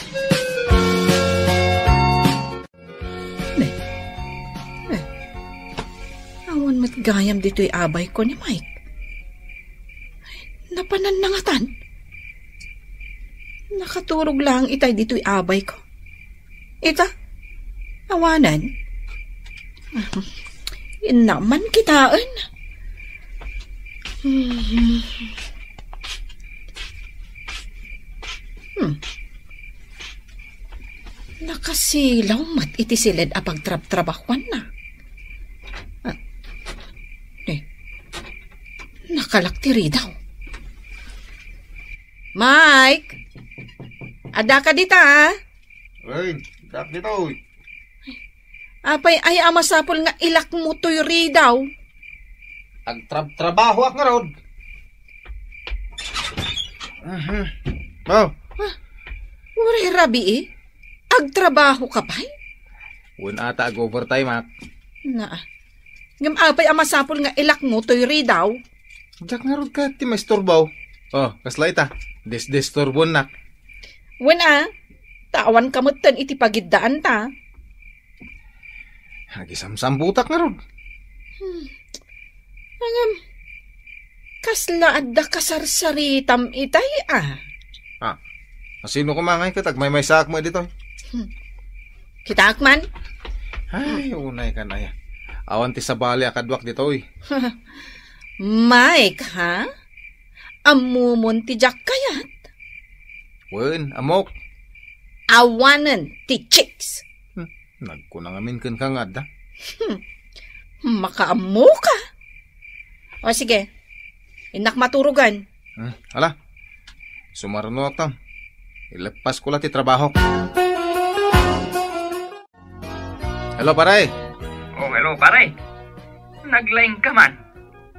Ne. Ne. Awan met gayam ditoy abayko ni Mike. Napanan na ngatan. Nakaturog laeng itay ditoy abayko. Ita? Awanen. Inna man kitaen. Hmm. Hmm. Nakasilaw met iti siled a pagtrabtrabahuanna. Ah. Eh. Nakalak ti ridaw. Mike! Adda ka dita, ah? Ay, dak ditoy. Apay aya a masapul nga ilakmo toy ridaw? Agtrab-trabahoak ngarud. Mhm. Oh. Ah, uray rabii? Agtrabaho ka pay? Wen ata ag-overtime ak. Naa. Ngem apay a masapul nga ilakmo toy ridaw? Diak ngarud ket ti maisturbo. Oh, kasla ita. Disdisturbonnak. Wen a, ta awan ka metten iti pagiddaanta. Agisamsambutak ngarud. Hmm. Ngem, kasla adda kasarsaritam itay a? Ah, asino koma ngay ket agmaymaysaak met ditoy? Hmm. Kitaak man. Ay, unay kan aya. Awan ti sabali a kaduak ditoy. Mike, ha? Ammomon ti diak kayat? Wen, ammok. Awanen ti chicks. Hmm, nagkuna ngamin kenka nga adda. Hmm, makaammo ka. O sige, innak maturogan. Hmm, ala. Sumarno atam. Ileppas ko la ti trabahok. Hello, pare. Oh, hello, pare. Naglaing ka man.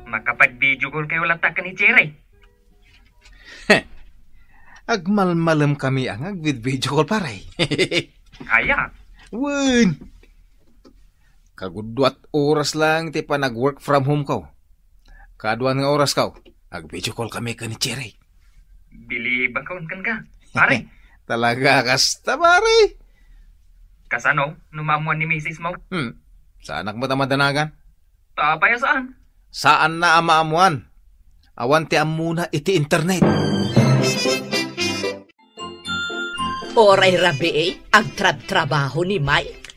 Makapag-video call kayo latta ken ni Cherry. Agmalmalem kami a nga agvid-video call, pare. Aya? Wen. Kagudduat oras lang ti panag-work from home ko. Kaduan nga oras ko, ag-video call kami ken ni Cherry. Bili bangkaon ken ka, pare. Talaga, kasta, pare. Kasano no maamuan ni misis mo? Hmm. Saanak met a madanagan? Apay a saan? Saan na a maamuan. Awan ti ammona iti internet. Oray rabii, agtrabtrabaho ni Mike.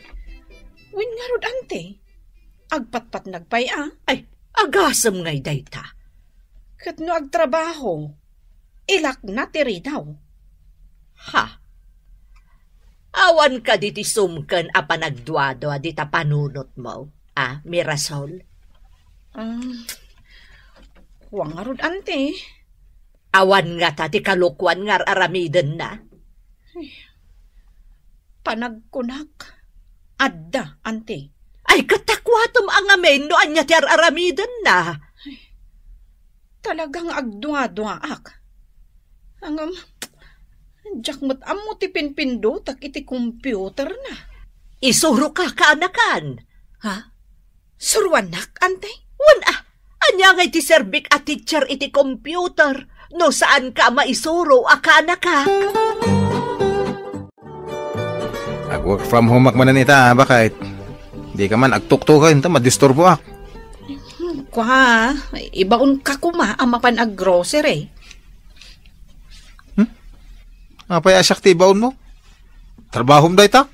Wen ngarud, ante. Agpatpatnag pay a. Ay, agasem ngay dayta. Ket no agtrabaho, ilakna ti ridaw. Ha? Awan kadi ti sumken a panagduadua dita panunotmo, a, Mirasol? Ah, kua ngarud, ante. Awan ngata ti kalokuan nga ar-aramidenna? Panagkunak, adda, ante. Ay, ket ta kuatem a ngamin no ania ti ar-aramidenna. Talagang agduaduaak. Ngem, diak met ammo ti pinpindutak iti computerna. Isuroka, kaanakan. Ha? Suruannak, ante? Wen a, ania ngay ti serbik a teacher iti computer no saanka a maisuro a kaanakak? Ag-work from home ak manen ita, bakit? Di ka man agtuktuken ta madisturboak. Kua, ibaon ka koma a mapan ag-grocery. Hmm? Apay a siak ti ibaon mo? Trabahom dayta?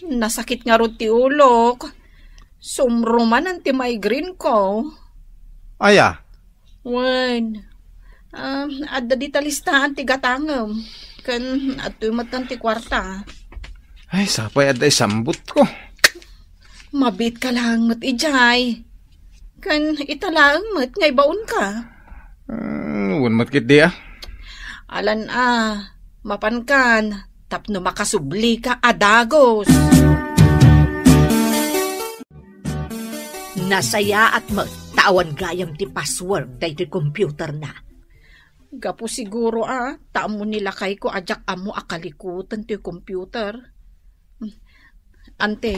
Nasakit ngarud ti ulok. Sumrumanan ti migraine ko. Aya? Wen. Um, adda dita listaan ti gatangem. Ken adtoy metten ti kuarta. Ay, sapay adda isambut ko. Mabiit ka laeng met idiay. Ken ita laeng met nga ibaon ka. Hmm, wen met ketdi a. Alan a, mapan kan, tapno makasubli ka a dagus. Nasayaat met ta awan gayam ti password daytoy computer na. Gapu siguro a, ta ammo ni lakayko a diak ammo a kalikutan toy computer. Ante,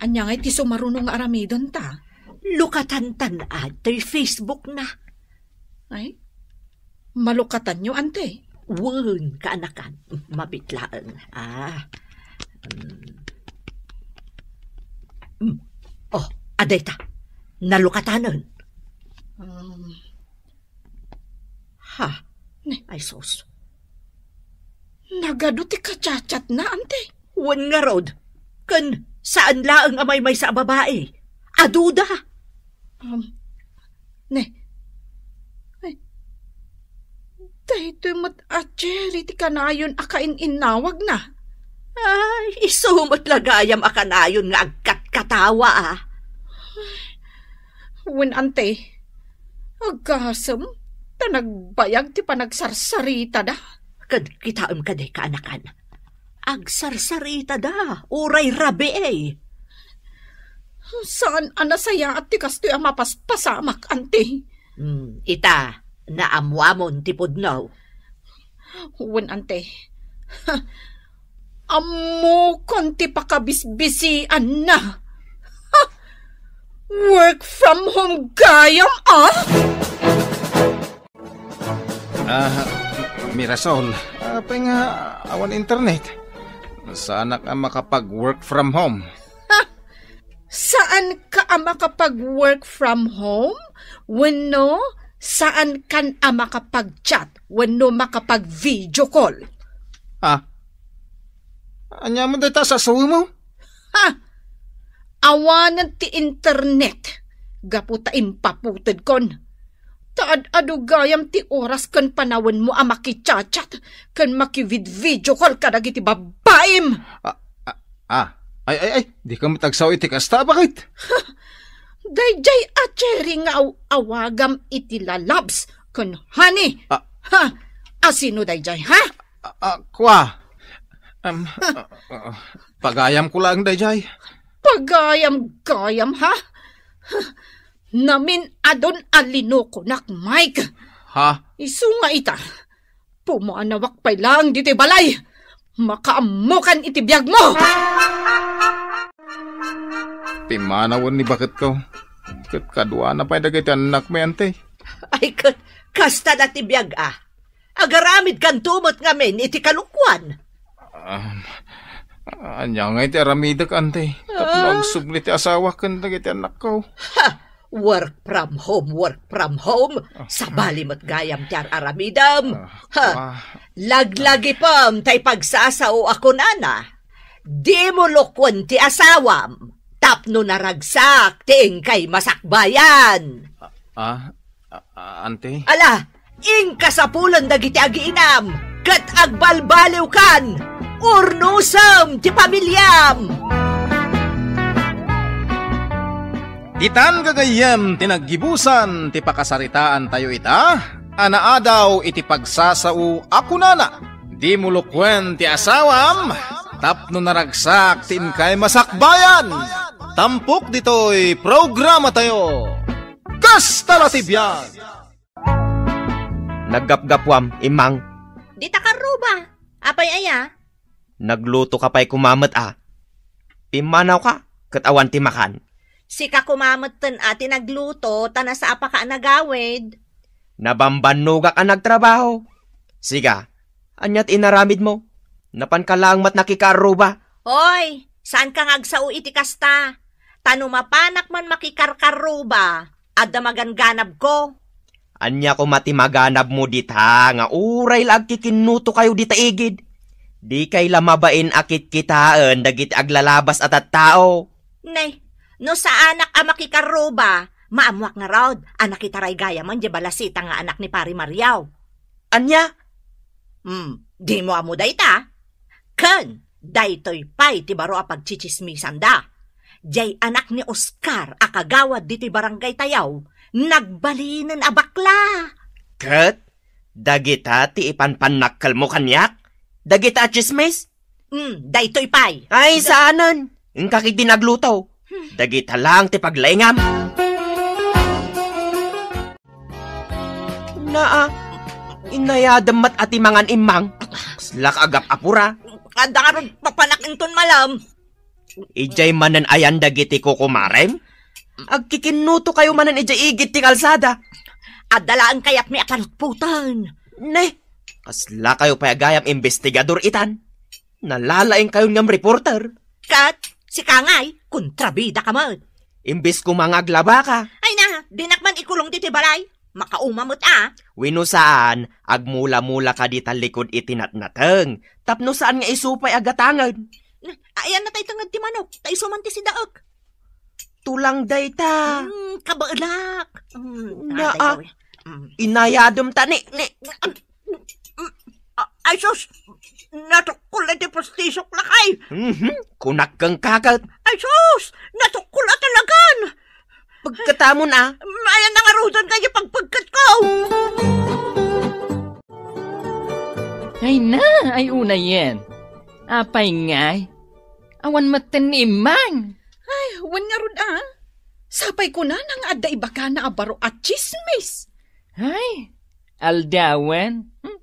ania ngay ti sumaruno nga aramidenta? Lukatantan a, toy Facebook na. Ay, malukatanyo, ante? Wen, kaanakan. Mabiit laeng. Ah. Mm. Mm. Oh, adayta. Nalukatanen. Um, Ha? Ne. Ay, sus. Nagadu ti kachatchatna, ante? Wen ngarud. Ken saan laeng a maymaysa a babai. Aduda. Um, ne. Ay. Daytoy met a Cherry ti kanayon a kain-innawagna. Ay, isu met la gayam a kanayon nga agkatkatawa, a. Wen, ante, agasem ta nagbayag ti panagsarsaritada. Ket kitaem kadi, kaanakan. Agsarsaritada, uray rabii. Saan a nasayaat ti kastoy a mapaspasamak, ante. Hmm, ita, naammoamon ti pudno. Wen, ante. Ammokon ti pakabisbisianna. Ha! Work from home gayam, a? Ah, Mirasol, apay nga awan internet? Saanak a makapag-work from home. Ha! Saanka a makapag-work from home? Wenno, saankan a makapag-chat? Wenno makapag-video call? Ah? Ania met dayta a sasawem? Ha? Awanen ti internet. Gapu ta impaputedkon. Ta ad-adu gayam ti oras ken panawenmo a makichat-chat ken makivid-video call kadagiti babbaim. Ah, ah, ah. Ay, ay, ay, dika met agsao iti kasta, bakit? Daydiay a Cherry nga aw-awagam iti lalabs ken honey. Ah. Ha? Asino daydiay, ha? Ah, ah, kua. Em, ah, ah, pagayamko laeng daydiay. Pagayam-gayam, ha? Namin-adun a linukonak, Mike. Ha? Isu nga ita, pumanawak pay laeng ditoy balay. Makaammokan iti biagmo. Pimmanawen ni baketko. Ket kaduana pay dagiti annakmi, Ante. Ay, ket kasta dati biag, a. Agaramidkanto met ngamin iti kalokuan. Um, ania nga iti aramidek, Ante? Tapno Ah. agsubli ti asawak ken dagiti annakko. Ha! Work from home, work from home. Ah. Sabali met gayam ti ar-aramidem. Ah, Ha! ah. Laglagipem tay pagsasao a kunana. Dimo lukuen ti asawam tapno naragsak ti inkay masakbayan. Ah, ah, ah, Ante? Ala, inka sapulen dagiti agiinam, ket agbalbaliwkan, urnosem ti pamiliam. Ditan gagayyem ti naggibusan ti pakasaritaantayo ita, a naadaw iti pagsasao a kunana, "Dimo lukuen ti asawam, tapno naragsak ti inkay masakbayan." Tampok ditoy programatayo. Kasta la ti biag! Naggapgapuam, Immang. Dita karruba. Apay aya? Nagluto ka pay koma met, a. Pimmanawka, ket awan ti makan. Sika koma metten a ti nagluto, ta nasaapaka a nagawid. Nabambannogak a nagtrabaho. Siga, ania ti inaramidmo? Napanka laeng met nakikarruba. Oy, saanka nga agsao iti kasta. Ta no mapanak man makikarkarruba, adda maganganabko. Ania koma ti maganabmo dita nga uray la agkikinnutokayo dita igid? Dikay la mabain a kitkitaen dagiti aglalabas a tattao. Ne, no saanak a makikarruba, maammoak ngarud a nakitaray gayamen diay balasita nga anak ni Pari Mario. Ania? Hmm, dimo ammo dayta? Ken, daytoy pay ti baro a pagtsitsismisanda. Diay anak ni Oscar a kagawad ditoy barangaytayo, nagbalinen a bakla. Ket, dagita ti ipanpannakkelmo kaniak? Dagita a tsismis? Hmm, daytoy pay. Ay, saanen. Inka ketdi nagluto. Hmm. Dagita laeng ti paglaingam. Naa, inayadem met a ti mangan, Immang. Kaslak agap-apura. Adda ngarud papanak inton malem. Idiay manen ayan dagiti kukumarem? Agkikinnutokayo manen idiay igid ti kalsada. Adda laeng kayatmi a panutpoten. Ne, kaslakayo pay a gayam imbestigador itan. Nalalaingkayon ngem reporter. Ket, sika ngay, kontrabidaka met. Imbes koma nga aglabaka. Ay na, dinak man ikulong ditoy balay. Makauma met a. Wenno saan, agmula-mulaka dita likud iti natnateng. Tapno saan nga isu pay a gatangen. Ayanna tay tenged ti manok, ta isu man ti sidaek. Tulang dayta. Hmm, kabaelak. Hmm, Naa. Aday, aday. Hmm. Inayadem ta ni, ni. A-, ay sus, natukkol iti pustisok, lakay. Mhm, kunak kenka ket. Ay sus, natukkol a talagan. Pagkatamon a. Ayanna ngaruden nga iti pagpagketko. Ay na, ay unayen. Apay ngay? Awan metten ni Immang. Ay, wen ngarud a. Sapay kunana nga adda ibagana a baro a tsismis. Ay, aldawen. Hmm.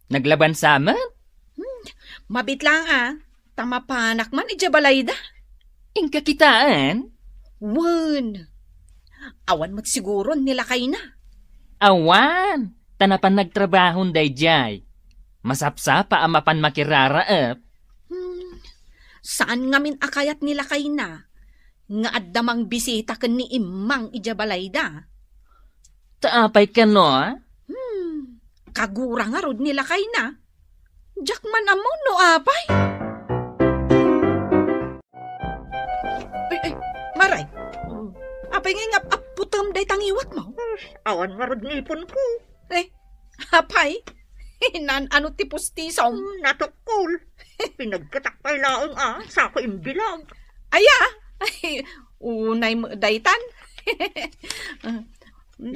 Naglabansa met? Hmm. Mabit laeng a, ta mapanak man idiay balayda. Inka kitaen? Wen. Awan met siguron ni lakayna. Awan, ta napan nagtrabahon daydiay. Masapsapa a mapan makiraraep. Hmm. Saan ngamin a kayat ni lakayna nga adda mangbisita ken ni Immang idiay balayda? Ta apay kano, a? Hmm, kagura ngarud ni lakayna. Diak man ammo no apay. Ay, ay, Maray. Apay nga ingap-apputem dayta ngiwatmo? Awan ngarud ngipenko. Eh, apay? Naan-ano ti pustisom? Hmm, natukkol. Pinagkatak pay laeng a, sako imbilag. Aya? Ay, unay met daytan.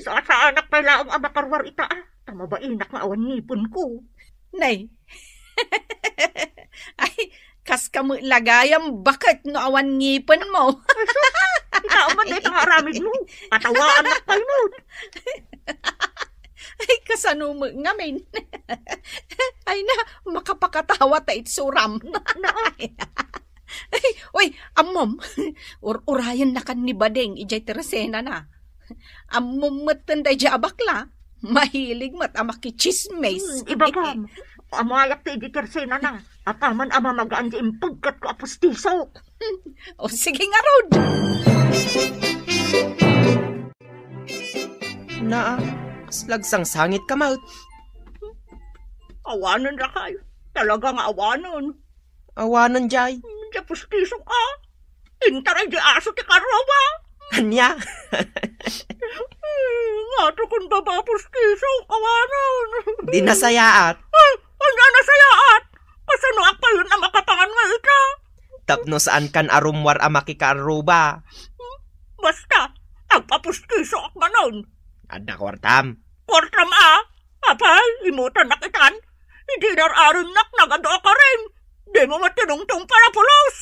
Sasaanak pay laeng a makaruar ita a, ta mabainak nga awan ngipenko. Nay. Ay, kaskam met la gayam baket no awan ngipenmo. Ay, sus! Itaem man dayta nga aramidmo. Katawaannak pay met. Ay, kasano met ngamin? Ay na, makapakatawa ta itsuram. Na, na. Ay, uy, ammom, ur-urayennakan ni Bading idiay tersenana. Ammom metten daydiay a bakla, mahilig met a makitsismis. Hmm, ibagam, ammok ti idi tersenana. Apaman a mamagaan ti impegkatko a pustisok. O, sige ngarud. Naa, kasla agsangsangitka met. Awanen, rakay. Talaga nga awanen. Awanen, jay. Diay pustisok, a. Intaray diay aso ti karruba. Ania? Ngato kun baba pustisok, awanen. Di nasayaat. Ah, ania nasayaat? Kasanoak payen a makapangan nga ita? Tapno saankan a rummuar a makikaarruba. Basta, agpapustisoak manen. Adda kuartam? Kuartam a? Apay, imutannak itan. Idi inar-arennak, nagadu a karin. Dimo met tinungtong para pulos.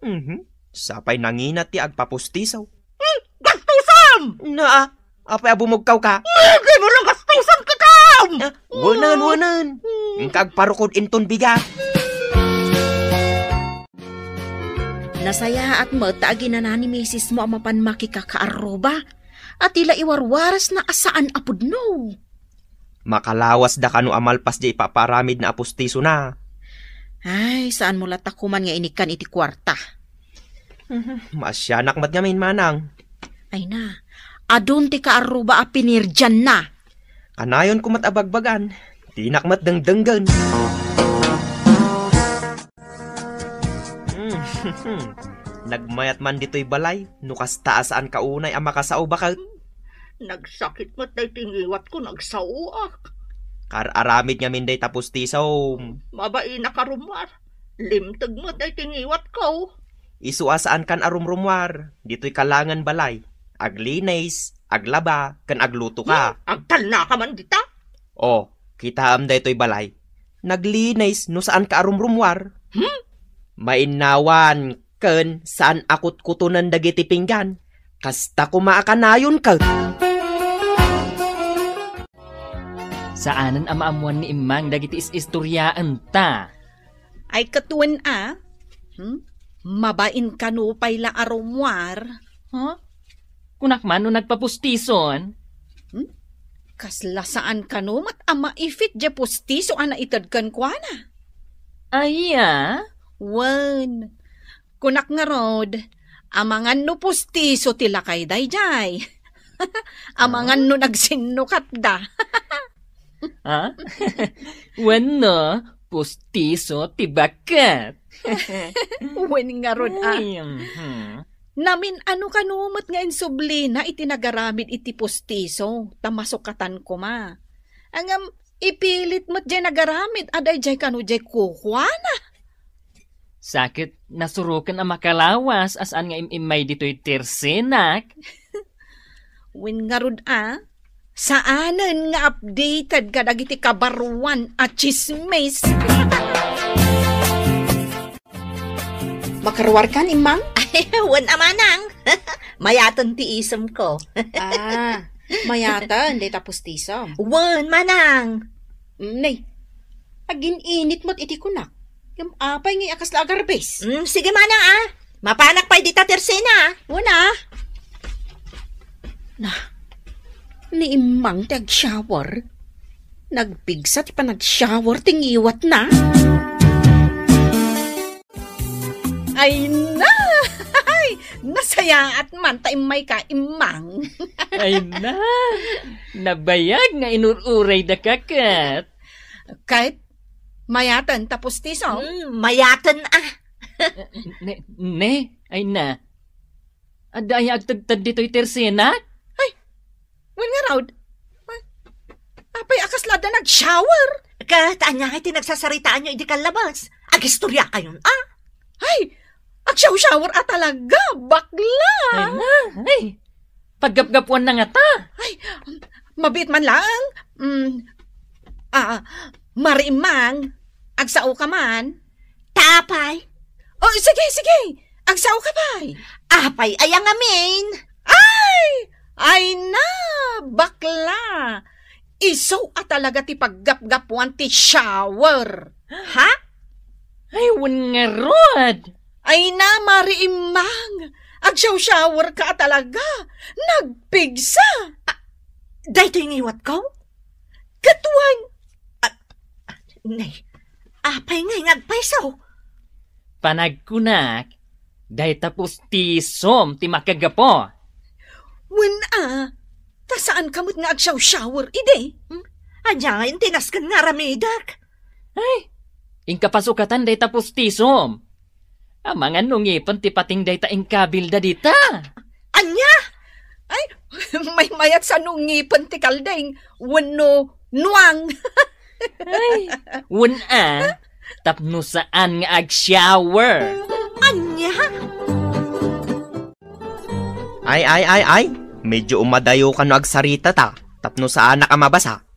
Mhm. Sapay nangina ti agpapustiso. Hmm, gastusom! Naa, apay a bumugkawka? Dimo la gastusom kitam! Ah, wanen, wanen. Hmm. Inka agparukod inton bigat. Nasayaat met ta aginana ni misismo a mapan makikakaarruba, a ti la iwarwarasna a saan a pudno. Makalawasda kano a malpas diay ipapaaramidna a pustisona. Ay, saanmo latta koman nga inikkan iti kuarta. Maasianak met ngamin, manang. Ay na, adun ti kaarruba a pinirdianna. Kanayonko met a bagbagan, dinak met dengdenggen. Nagmayat man ditoy balay, no kasta a saanka unay a makasao, baket. Nagsakit met daytoy ngiwatko, nagsaoak. Kaar-aramid ngamin dayta pustisom. Mabainak a rummuar. Limteg met daytoy ngiwatko. Isu a saankan a rumrummuar, ditoy kalangen balay. Aglinis, aglaba, ken aglutoka. Hmm, agtalnaka man dita? O, kitaem daytoy balay. Naglinis no saanka a rumrummuar. Hmm? Mainnawan ken saan a kutkutonen dagiti pinggan. Kasta koma a kanayon ket. Saanen a maammuan ni Immang dagiti is-istoriaenta. Ay, ket wen a? Hmm? Mabain kano pay la a rummuar? Huh? Kunak man no nagpapustison? Hmm? Kasla saan kano met a maifit diay pustiso a naited kenkuana? Aya? Wen. Kunak ngarud, amangan no pustiso ti lakay daydiay. Amangan no nagsinnukatda. Ha? Wenno, pustiso ti baket. Wen ngarud, a. Ay, mhm. Namin-ano kano met nga insublina iti nagaramid iti pustiso, ta masukatan koma. Ngem, ipilit met diay nagaramid a daydiay kano diay kukuana. Sa ket nasuroken a makalawas a saan nga im-immay ditoy tersenak. Wen ngarud a, saanen nga updated kadagiti kabaruan a tsismis. Makaruarkan, Immang? Ay, wen a manang. Mayaten ti isemko. Ah, mayaten, dayta pustisom. Wen, manang. Mm, nay, agin-init met iti kunak. Ngem apay ngay a kasla agarbis? Mm, sige manang, a. Mapanak pay dita tersena, a. Wen a. Na, ni Immang ti agshower. Nagpigsa ti panagshower ti ngiwatna. Ay na! Ay, nasayaat man ta immayka, Immang. Ay na! Nabayag nga inur-urayda, kaket. Ket, mayaten ta pustiso? Hmm, mayaten, a. Ne, ne, ay na. Adda aya agtedted ditoy tersenak? Ay, wen ngarud. Ay, apay a kasla adda nag-shower? Ket ania ngay ti nagsasaritaanyo idi kallabas? Agistoriakayon, a? Ay, agshow-shower a talaga, bakla! Ay na, ay. Paggapgapuanna ngata. Ay, mabiit man lang. Mm, a, Mari Immang, agsaoka man. Tapay. Oh, sige, sige. Agsaoka pay. Apay, aya ngamin? Ay! Ay na, bakla! Isu a talaga ti paggapgapuan ti shower. Ha? Ay, wen ngarud! Ay na, Mari Immang! Agshower ka a talaga! Nagpigsa! Ah, daytoy ngiwatko? Ket wen, ah, nay, apay ngay nga agpayso? Panagkunak, dayta pustisom ti makagapu. Wen a, ta saanka met nga agshower idi? Hmm? Ania nga intinasken nga aramidek? Ay, inka pasukatan dayta pustisom. Amangan no ngipen ti pating dayta inkabilda dita. Ania? Ay, maymayat sa no ngipen ti kalding wenno nuang. Ay, wen a, tapno saan nga agshower. Ania? Ay, ay, ay, ay. Medyo umadayo ka no agsarita ta, tapno saanak a mabasa.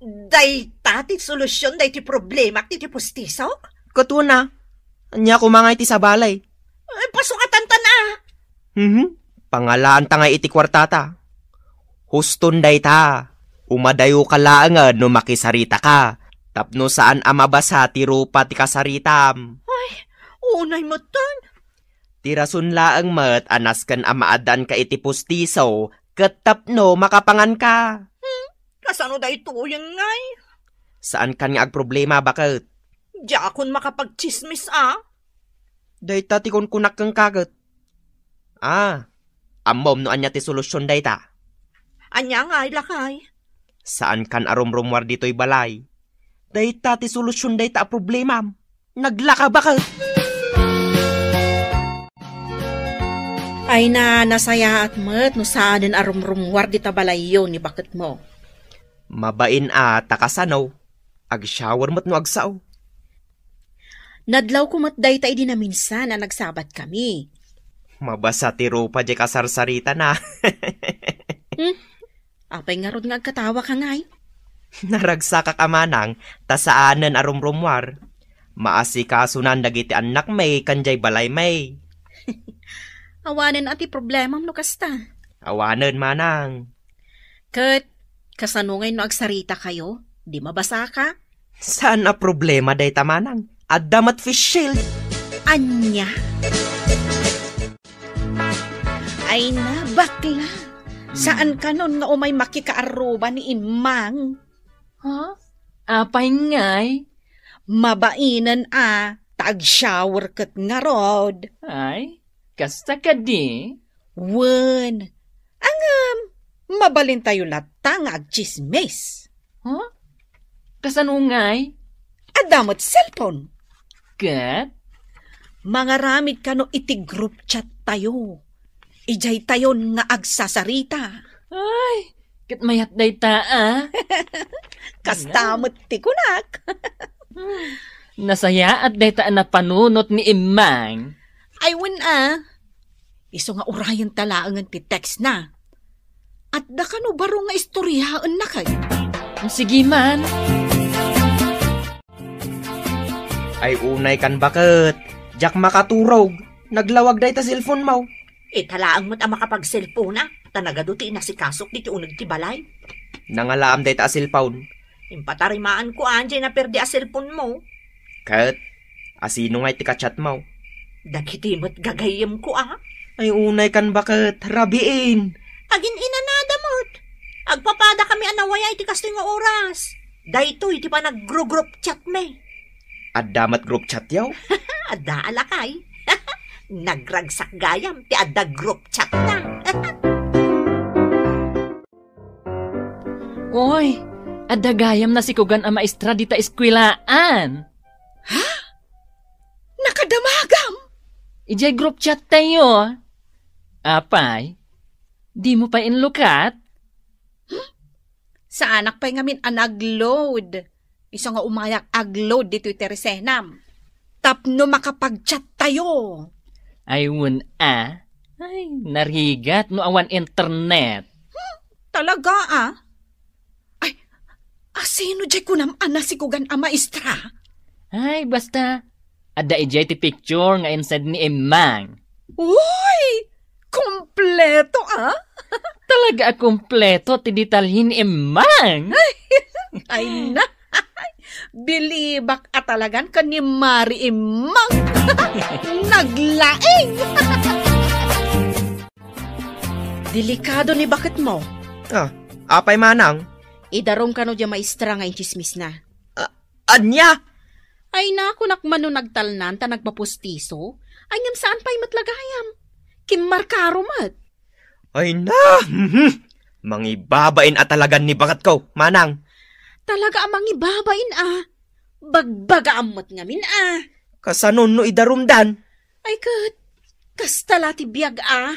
Dayta ti solusion daytoy problemak ti, ti pustisok? Ket wen a, ania koma ngay ti sabali? Ay, pasukatan ta na. Mhm. Pangalaanta ngay iti kuartata. Huston dayta. Umadayo ka laengen no makisarita ka, tapno saan a mabasa ti rupa ti kasaritam. Ay, unay metten. Ti rason laeng met a nasken a maaddaanka iti pustiso ket tapno makapanganka. Hmm? Kasano daytoyen ngay? Saankan nga agproblema, baket. Diakon makapagtsismis a. Dayta ti kunkunak kenka ket. Ah, ammom no ania ti solusion dayta? Ania ngay, lakay? Saankan a rumrumuar ditoy balay. Dayta ti solusion dayta a problemam. Naglaka, baket. Ay na, nasayaat met no saanen a rumrumuar dita balayyo ni baketmo. Mabain a ta kasano, agshower met no agsao. Nadlawko met dayta idi naminsan a nagsabatkami. Mabasa ti rupa diay kasarsaritana. Hmm? Apay ngarud nga agkatawaka ngay? Naragsakak a manang, ta saanen a rumrumuar. Maasikasonan dagiti annakmi ken diay balaymi. Awanen a ti problemam no kasta. Awanen, manang. Ket, kasano ngay no agsaritakayo? Di mabasaka? Saan a problema dayta, manang. Adda met face shield. Ania? Ay na, bakla. Saan kanon nga umay makikaarruba ni Immang? Ha? Apay ngay? Mabainen a, ta agshower ket ngarud. Ay, kasta kadi? Wen. Ngem, mabalintayo latta nga agtsismis. Ha? Kasano ngay? Adda met cellphone. Ket? Mangaramid kano iti group chat tayo. Idiay tayon nga agsasarita. Ay, ket mayat dayta, a. Kasta met ti kunak. Nasayaat dayta a napanunot ni Immang. Ay, wen a. Isu nga urayen ta laengen ti text na. Adda kano baro nga istoryaenna kay? Sige man. Ay, unay kan baket. Diak makaturog. Naglawag dayta cellphone mo. Ita laeng met a makapagselpona, ta nagadu ti inasikasok diti uneg ti balay. Nangalaam dayta a cellphone. Impatarimaan ko a, diay naperdi a cellphone mo. Ket, asino nga iti ka-chat mo? Dagiti met gagayyem ko a. Ay, unay kan baket, rabiin. Agin-inanada met. Agpapada kami a nawaya iti kastoy nga oras. Daytoy ti panag-group chat mi. Adda met group chat yaw? Adda a lakay. Nagragsak gayam ti adda group chat na. Oy, adda gayam nasikugan a maestra dita eskuelaan. Ha? Nakadamagam? Idiay group chat tayo. Apay, di mo pa inlukat? Saanak pay ngamin a nag-load. Isu nga umayak ag-load ditoy ti resenam. Tapno makapag-chat tayo. Ay, wen a. Ay, narigat no awan internet. Hmm, talaga, a? Ay, asino diay kunam a nasikugan a maestra? Ay, basta, Adda idiay ti picture nga insend ni Emmang. Uy! Kompleto, ah! Talaga a kompleto ti detalye ni Emmang. Ay na! Bilibak a talagan ken ni Mari Emmang. Naglaing! Delikado ni baketmo. Ah, apay manang? Idarum kano dia maestra nga intsismisna. Ah, ania? Ay, nakunak man no nagtalnan ta nagpapustiso. Ay, ngem saan pay met la gayam. Kimmarkaro met. Ay na! Mhm. Mangibabain a talagan ni baketko, manang. Talaga a mangibabain a. Bagbagaam met ngamin a. Kasano no idarumdan? Ay ket, kasta la ti biag a.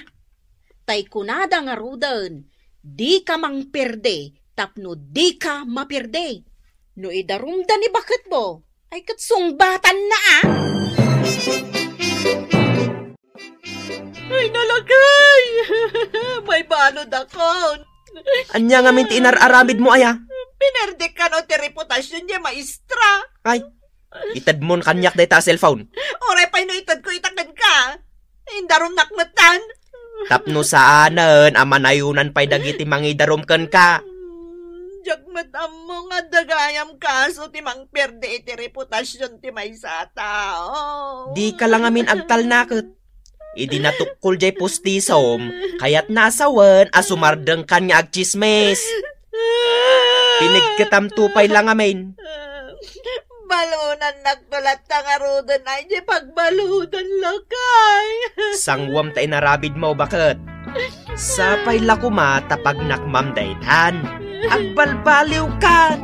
Tay kunada ngaruden, dika mangperde tapno dika maperde. No idarumda ni baketmo, ay ket sungbatanna a. Ay, nalagay! Maibaludakon. Ania ngamin ti inar-aramidmo aya? Pinerdek kano ti reputasion diay maestra. Ay, itedmon kaniak dayta a cellphone. Uray pay no itedko ita kenka. Indarumnak metten. Tapno saanen a manayonan pay dagiti mangidarum kenka. Hmm, diak met ammo nga adda gayam kaso ti mangperde iti reputasion ti maysa a tao. Dika la ngamin agtalnaket. Idi natukkol diay pustisom, kayatna a sawen a sumardengkan nga agtsismis. Pinigketamto pay la ngamin. Balonannakto latta ngaruden ay diay pagbaludan, lakay. Sanguam ta inaramidmo, baket. Sapay la koma ta pagnakmam daytan. Agbalbaliwkan.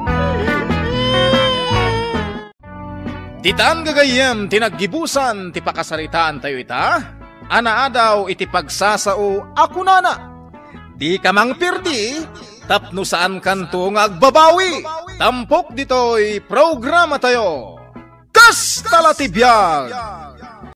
Ditan gagayyem ti naggibusan ti pakasaritaantayo ita, a naadaw iti pagsasao a kunana, "Dika mangperdi, tapno saankanto nga agbabawi." Tampok ditoy programatayo. Kasta la ti biag!